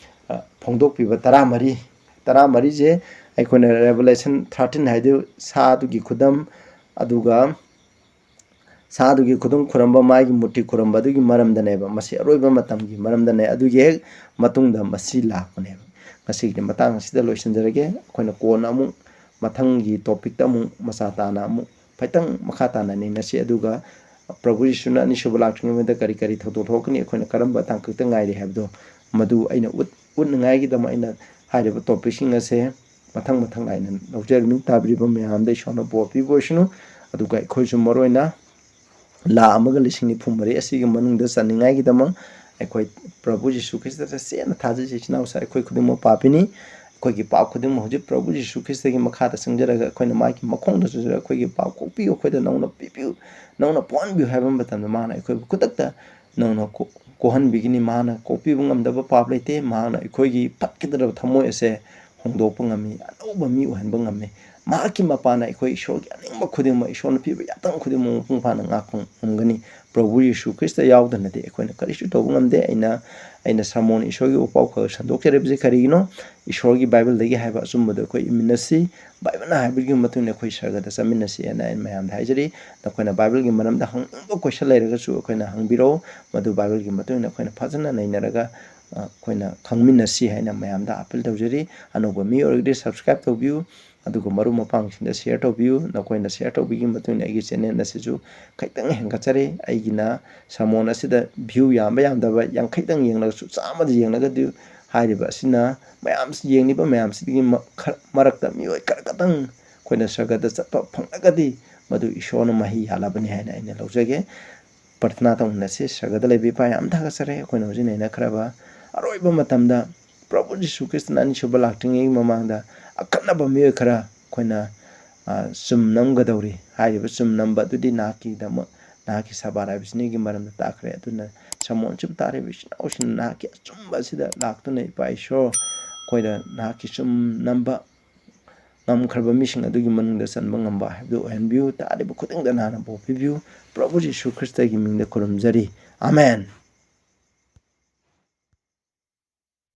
ꯑ, ꯐꯣꯡꯗꯣꯛꯄꯤꯕ ꯇꯔꯥꯃꯔꯤ, ꯇꯔꯥꯃꯔꯤꯁꯦ ꯑꯩꯈꯣꯏꯅ Revelation thirteen ꯍꯥꯏꯗꯨ ꯁꯥꯗꯨꯒꯤ ꯈꯨꯗꯝ, ꯑꯗꯨꯒ ꯁꯥꯗꯨꯒꯤ ꯈꯨꯗꯝ ꯈꯨꯔꯝꯕ, ꯃꯥꯒꯤ ꯃꯨꯔꯇꯤ ꯈꯨꯔꯝꯕ ꯑꯗꯨꯒꯤ ꯃꯔꯝꯗꯅꯦꯕ꯫ ꯃꯁꯤ ꯑꯔꯣꯏꯕ ꯃꯇꯝꯒꯤ ꯃꯔꯝꯗꯅꯦ꯫ ꯑꯗꯨꯒꯤ ꯍꯦꯛ ꯃꯇꯨꯡꯗ ꯃꯁꯤ ꯂꯥꯛꯄꯅꯦꯕ꯫ ꯉꯁꯤꯒꯤꯗꯤ ꯃꯇꯥꯡ ꯑꯁꯤꯗ ꯂꯣꯏꯁꯤꯟꯖꯔꯒꯦ꯫ ꯑꯩꯈꯣꯏꯅ ꯀꯣꯟꯅ ꯑꯃꯨꯛ ꯃꯊꯪꯒꯤ ꯇꯣꯄꯤꯛꯇ ꯑꯃꯨꯛ ꯃꯆꯥ ꯇꯥꯅ ꯑꯃꯨꯛ ꯈꯤꯇꯪ ꯃꯈꯥ ꯇꯥꯅ ꯅꯩꯅꯁꯤ꯫ ꯑꯗꯨꯒ ꯄ꯭ꯔꯚꯨ ꯌꯤꯁꯨꯅ ꯑꯅꯤꯁꯨꯕ ꯂꯥꯛꯇ꯭ꯔꯤꯉꯩꯗ ꯀꯔꯤ ꯀꯔꯤ ꯊꯧꯗꯣꯛ ꯊꯣꯛꯀꯅꯤ, ꯑꯩꯈꯣꯏꯅ ꯀꯔꯝꯕ ꯇꯥꯡꯀꯛꯇ ꯉꯥꯏꯔꯤ ꯍꯥꯏꯕꯗꯣ, ꯃꯗꯨ ꯑꯩꯅ ꯎꯠ-, ꯎꯠꯅꯉꯥꯏꯒꯤꯗꯃꯛ ꯑꯩꯅ ꯍꯥꯏꯔꯤꯕ ꯇꯣꯄꯤꯛꯁꯤꯡ ꯑꯁꯦ ꯃꯊꯪ ꯃꯊꯪ ꯅꯥꯏꯅ ꯂꯧꯖꯔꯤꯕꯅꯤ꯫ ꯇꯥꯕꯤꯔꯤꯕ ꯃꯌꯥꯝꯗ ꯏꯁꯣꯔꯅ ꯕꯣꯔ ꯄꯤꯕ ꯑꯣꯏꯁꯅꯨ꯫ ꯑꯗꯨꯒ ꯑꯩꯈꯣꯏꯁꯨ ꯃꯔꯨ ꯑꯣꯏꯅ ꯂꯥꯈ ꯑꯃꯒ ꯂꯤꯁꯤꯡ ꯅꯤꯐꯨ ꯃꯔꯤ ꯑꯁꯤꯒꯤ ꯃꯅꯨꯡꯗ ꯆꯟꯅꯤꯡꯉꯥꯏꯒꯤꯗꯃꯛ ꯑꯩꯈꯣꯏ ꯄ꯭ꯔꯚꯨ ꯖꯤꯁꯨ ꯈ꯭ꯔꯤꯁꯇꯗ ꯆꯦꯠꯅ ꯊꯥꯖꯁꯤ꯫ ꯏꯆꯤꯟ ꯏꯅꯥꯎꯁꯥ, ꯑꯩꯈꯣꯏ ꯈꯨꯗꯤꯡꯃꯛ ꯄꯥꯄꯤꯅꯤ꯫ ꯑꯩꯈꯣꯏꯒꯤ ꯄꯥꯞ ꯈꯨꯗꯤꯡꯃꯛ ꯍꯧꯖꯤꯛ ꯄ꯭ꯔꯚꯨ ꯖꯤꯁꯨ ꯈ꯭ꯔꯤꯁꯇꯒꯤ ꯃꯈꯥꯗ ꯆꯪꯖꯔꯒ ꯑꯩꯈꯣꯏꯅ ꯃꯥꯒꯤ ꯃꯈꯣꯡꯗ ꯆꯨꯖꯔꯒ ꯑꯩꯈꯣꯏꯒꯤ ꯄꯥꯞ ꯀꯣꯛꯄꯤꯌꯨ, ꯑꯩꯈꯣꯏꯗ ꯅꯧꯅ ꯄꯤꯕꯤꯌꯨ, ꯅꯧꯅ ꯄꯣꯛꯍꯟꯕꯤꯌꯨ ꯍꯥꯏꯕ ꯃꯇꯝꯗ ꯃꯥꯅ ꯑꯩꯈꯣꯏꯕꯨ ꯈꯨꯗꯛꯇ ꯅꯧꯅ ꯀꯣ-, ꯀꯣꯛꯍꯟꯕꯤꯒꯅꯤ꯫ ꯃꯥꯅ ꯀꯣꯛꯄꯤꯕ ꯉꯝꯗꯕ ꯄꯥꯞ ꯂꯩꯇꯦ꯫ ꯃꯍꯥꯛꯅ ꯑꯩꯈꯣꯏꯒꯤ ꯐꯠꯈꯤꯗ꯭ꯔꯕ ꯊꯃꯣꯏ ꯑꯁꯦ ꯍꯣꯡꯗꯣꯛꯄ ꯉꯝꯃꯤ, ꯑꯅꯧꯕ ꯃꯤ ꯑꯣꯏꯍꯟꯕ ꯉꯝꯃꯤ꯫ ꯃꯍꯥꯛꯀꯤ ꯃꯄꯥꯟꯅ ꯑꯩꯈꯣꯏ ꯏꯁꯣꯔꯒꯤ ꯑꯅꯤꯡꯕ ꯈꯨꯗꯤꯡꯃꯛ, ꯏꯁꯣꯔꯅ ꯄꯤꯕ ꯌꯥꯇꯪ ꯈꯨꯗꯤꯡꯃꯛ ꯃꯄꯨꯡ ꯐꯥꯅ ꯉꯥꯛꯄ ꯉꯝꯒꯅꯤ꯫ ꯄ꯭ꯔꯚꯨ ꯌꯤꯁꯨ ꯈ꯭ꯔꯤꯁꯇ ꯌꯥꯎꯗꯅꯗꯤ ꯑꯩꯈꯣꯏꯅ ꯀꯔꯤꯁꯨ ꯇꯧꯕ ꯉꯝꯗꯦ꯫ ꯑꯩꯅ, ꯑꯩꯅ ꯁꯔꯃꯣꯟ ꯏꯁꯣꯔꯒꯤ ꯎꯄꯥꯎ ꯈꯔ ꯁꯟꯗꯣꯛꯆꯔꯤꯕꯁꯤ ꯀꯔꯤꯒꯤꯅꯣ? ꯏꯁꯣꯔꯒꯤ ꯕꯥꯏꯕꯜꯗꯒꯤ ꯍꯥꯏꯕ ꯑꯆꯨꯝꯕꯗꯨ ꯑꯩꯈꯣꯏ ꯏꯃꯤꯟꯅꯁꯤ꯫ ꯕꯥꯏꯕꯜꯅ ꯍꯥꯏꯕꯒꯤ ꯃꯇꯨꯡ ꯏꯟꯅ ꯑꯩꯈꯣꯏ ꯁꯔꯒꯗ ꯆꯠꯃꯤꯟꯅꯁꯤ ꯍꯥꯏꯅ ꯑꯩꯅ ꯃꯌꯥꯝꯗ ꯍꯥꯏꯖꯔꯤ꯫ ꯅꯈꯣꯏꯅ ꯕꯥꯏꯕꯜꯒꯤ ꯃꯔꯝꯗ ꯍꯪꯅꯤꯡꯕ question ꯂꯩꯔꯒꯁꯨ ꯑꯩꯈꯣꯏꯅ ꯍꯪꯕꯤꯔꯛꯎ꯫ ꯃꯗꯨ ꯕꯥꯏꯕꯜꯒꯤ ꯃꯇꯨꯡ ꯏꯟꯅ ꯑꯩꯈꯣꯏꯅ ꯐꯖꯅ ꯅꯩꯅꯔꯒ, ꯑ, ꯑꯩꯈꯣꯏꯅ ꯈꯪꯃꯤꯟꯅꯁꯤ ꯍꯥꯏꯅ ꯃꯌꯥꯝꯗ appeal ꯇꯧꯖꯔꯤ꯫ ꯑꯅꯧꯕ ꯃꯤ ꯑꯣꯏꯔꯒꯗꯤ subscribe ꯇꯧꯕꯤꯌꯨ, ꯑꯗꯨꯒ ꯃꯔꯨꯞ ꯃꯄꯥꯡꯁꯤꯡꯗ share ꯇꯧꯕꯤꯌꯨ꯫ ꯅꯈꯣꯏꯅ share ꯇꯧꯕꯤꯒꯤ ꯃꯇꯨꯡ ꯏꯟꯅ ꯑꯩꯒꯤ channel ꯑꯁꯤꯁꯨ ꯈꯤꯇꯪ ꯍꯦꯟꯒꯠꯆꯔꯦ꯫ ꯑꯩꯒꯤꯅ ꯁꯔꯃꯣꯟ ꯑꯁꯤꯗ view ꯌꯥꯝꯕ ꯌꯥꯝꯗꯕ ꯌꯥꯡꯈꯩꯗꯪ ꯌꯦꯡꯂꯒꯁꯨ ꯆꯥꯝꯃꯗ ꯌꯦꯡꯂꯒꯗꯤ ꯍꯥꯏꯔꯤꯕ ꯑꯁꯤꯅ ꯃꯌꯥꯝ, ꯌꯦꯡꯂꯤꯕ ꯃꯌꯥꯝꯁꯤꯒꯤ ꯃ-, ꯈꯔ, ꯃꯔꯛꯇ ꯃꯤꯑꯣꯏ ꯈꯔ ꯈꯛꯇꯪ ꯑꯩꯈꯣꯏꯅ ꯁꯔꯒꯗ ꯆꯠꯄ ꯐꯪꯂꯒꯗꯤ ꯃꯗꯨ ꯏꯁꯣꯔꯅ ꯃꯍꯩ ꯌꯥꯜꯂꯕꯅꯤ ꯍꯥꯏꯅ ꯑꯩꯅ ꯂꯧꯖꯒꯦ꯫ ꯄ꯭ꯔꯊꯅꯥ ꯇꯧꯃꯤꯟꯅꯁꯤ꯫ ꯁꯔꯒꯗ ꯂꯩꯕ ꯏꯄꯥ, ꯌꯥꯝ ꯊꯥꯒꯠꯆꯔꯦ꯫ ꯑꯩꯈꯣꯏꯅ ꯍꯧꯖꯤꯛ ꯅꯩꯅꯈ꯭ꯔꯕ ꯑꯔꯣꯏꯕ ꯃꯇꯝꯗ ꯄ꯭ꯔꯚꯨ ꯖꯤꯁꯨ ꯈ꯭ꯔꯤꯁꯇꯅ ꯑꯅꯤꯁꯨꯕ ꯂꯥꯛꯇ꯭ꯔꯤꯉꯩꯒꯤ ꯃꯃꯥꯡꯗ ꯑꯀꯟꯅꯕ ꯃꯤꯑꯣꯏ ꯈꯔ ꯑꯩꯈꯣꯏꯅ, ꯑ, ꯆꯨꯝꯅꯝꯒꯗꯧꯔꯤ꯫ ꯍꯥꯏꯔꯤꯕ ꯆꯨꯝꯅꯝꯕ ꯑꯗꯨꯗꯤ ꯅꯍꯥꯛꯀꯤꯗꯃꯛ, ꯅꯍꯥꯛꯀꯤ ꯁꯕꯥꯔ ꯍꯥꯏꯕꯁꯤꯅꯤꯒꯤ ꯃꯔꯝꯗ ꯇꯥꯛꯈ꯭ꯔꯦ꯫ ꯑꯗꯨꯅ ꯁꯔꯃꯣꯟꯁꯤꯕꯨ ꯇꯥꯔꯤꯕ ꯏꯆꯤꯟ ꯏꯅꯥꯎꯁꯤꯡꯅ ꯅꯍꯥꯛꯀꯤ ꯑꯆꯨꯝꯕ ꯑꯁꯤꯗ ꯂꯥꯛꯇꯨꯅ, ꯏꯄꯥ ꯏꯁꯣꯔ, ꯑꯩꯈꯣꯏꯗ ꯅꯍꯥꯛꯀꯤ ꯆꯨꯝꯅꯝꯕ ꯉꯝꯈ꯭ꯔꯕ ꯃꯤꯁꯤꯡ ꯑꯗꯨꯒꯤ ꯃꯅꯨꯡꯗ ꯆꯟꯕ ꯉꯝꯕ ꯍꯥꯏꯕꯗꯨ ꯑꯣꯏꯍꯟꯕꯤꯌꯨ꯫ ꯇꯥꯔꯤꯕ ꯈꯨꯗꯤꯡꯗ ꯅꯍꯥꯛꯅ ꯕꯣꯔ ꯄꯤꯕꯤꯌꯨ꯫ ꯄ꯭ꯔꯚꯨ ꯖꯤꯁꯨ ꯈ꯭ꯔꯤꯁꯇꯒꯤ ꯃꯤꯡꯗ ꯈꯨꯔꯨꯝꯖꯔꯤ꯫ ꯑꯃꯦꯟ꯫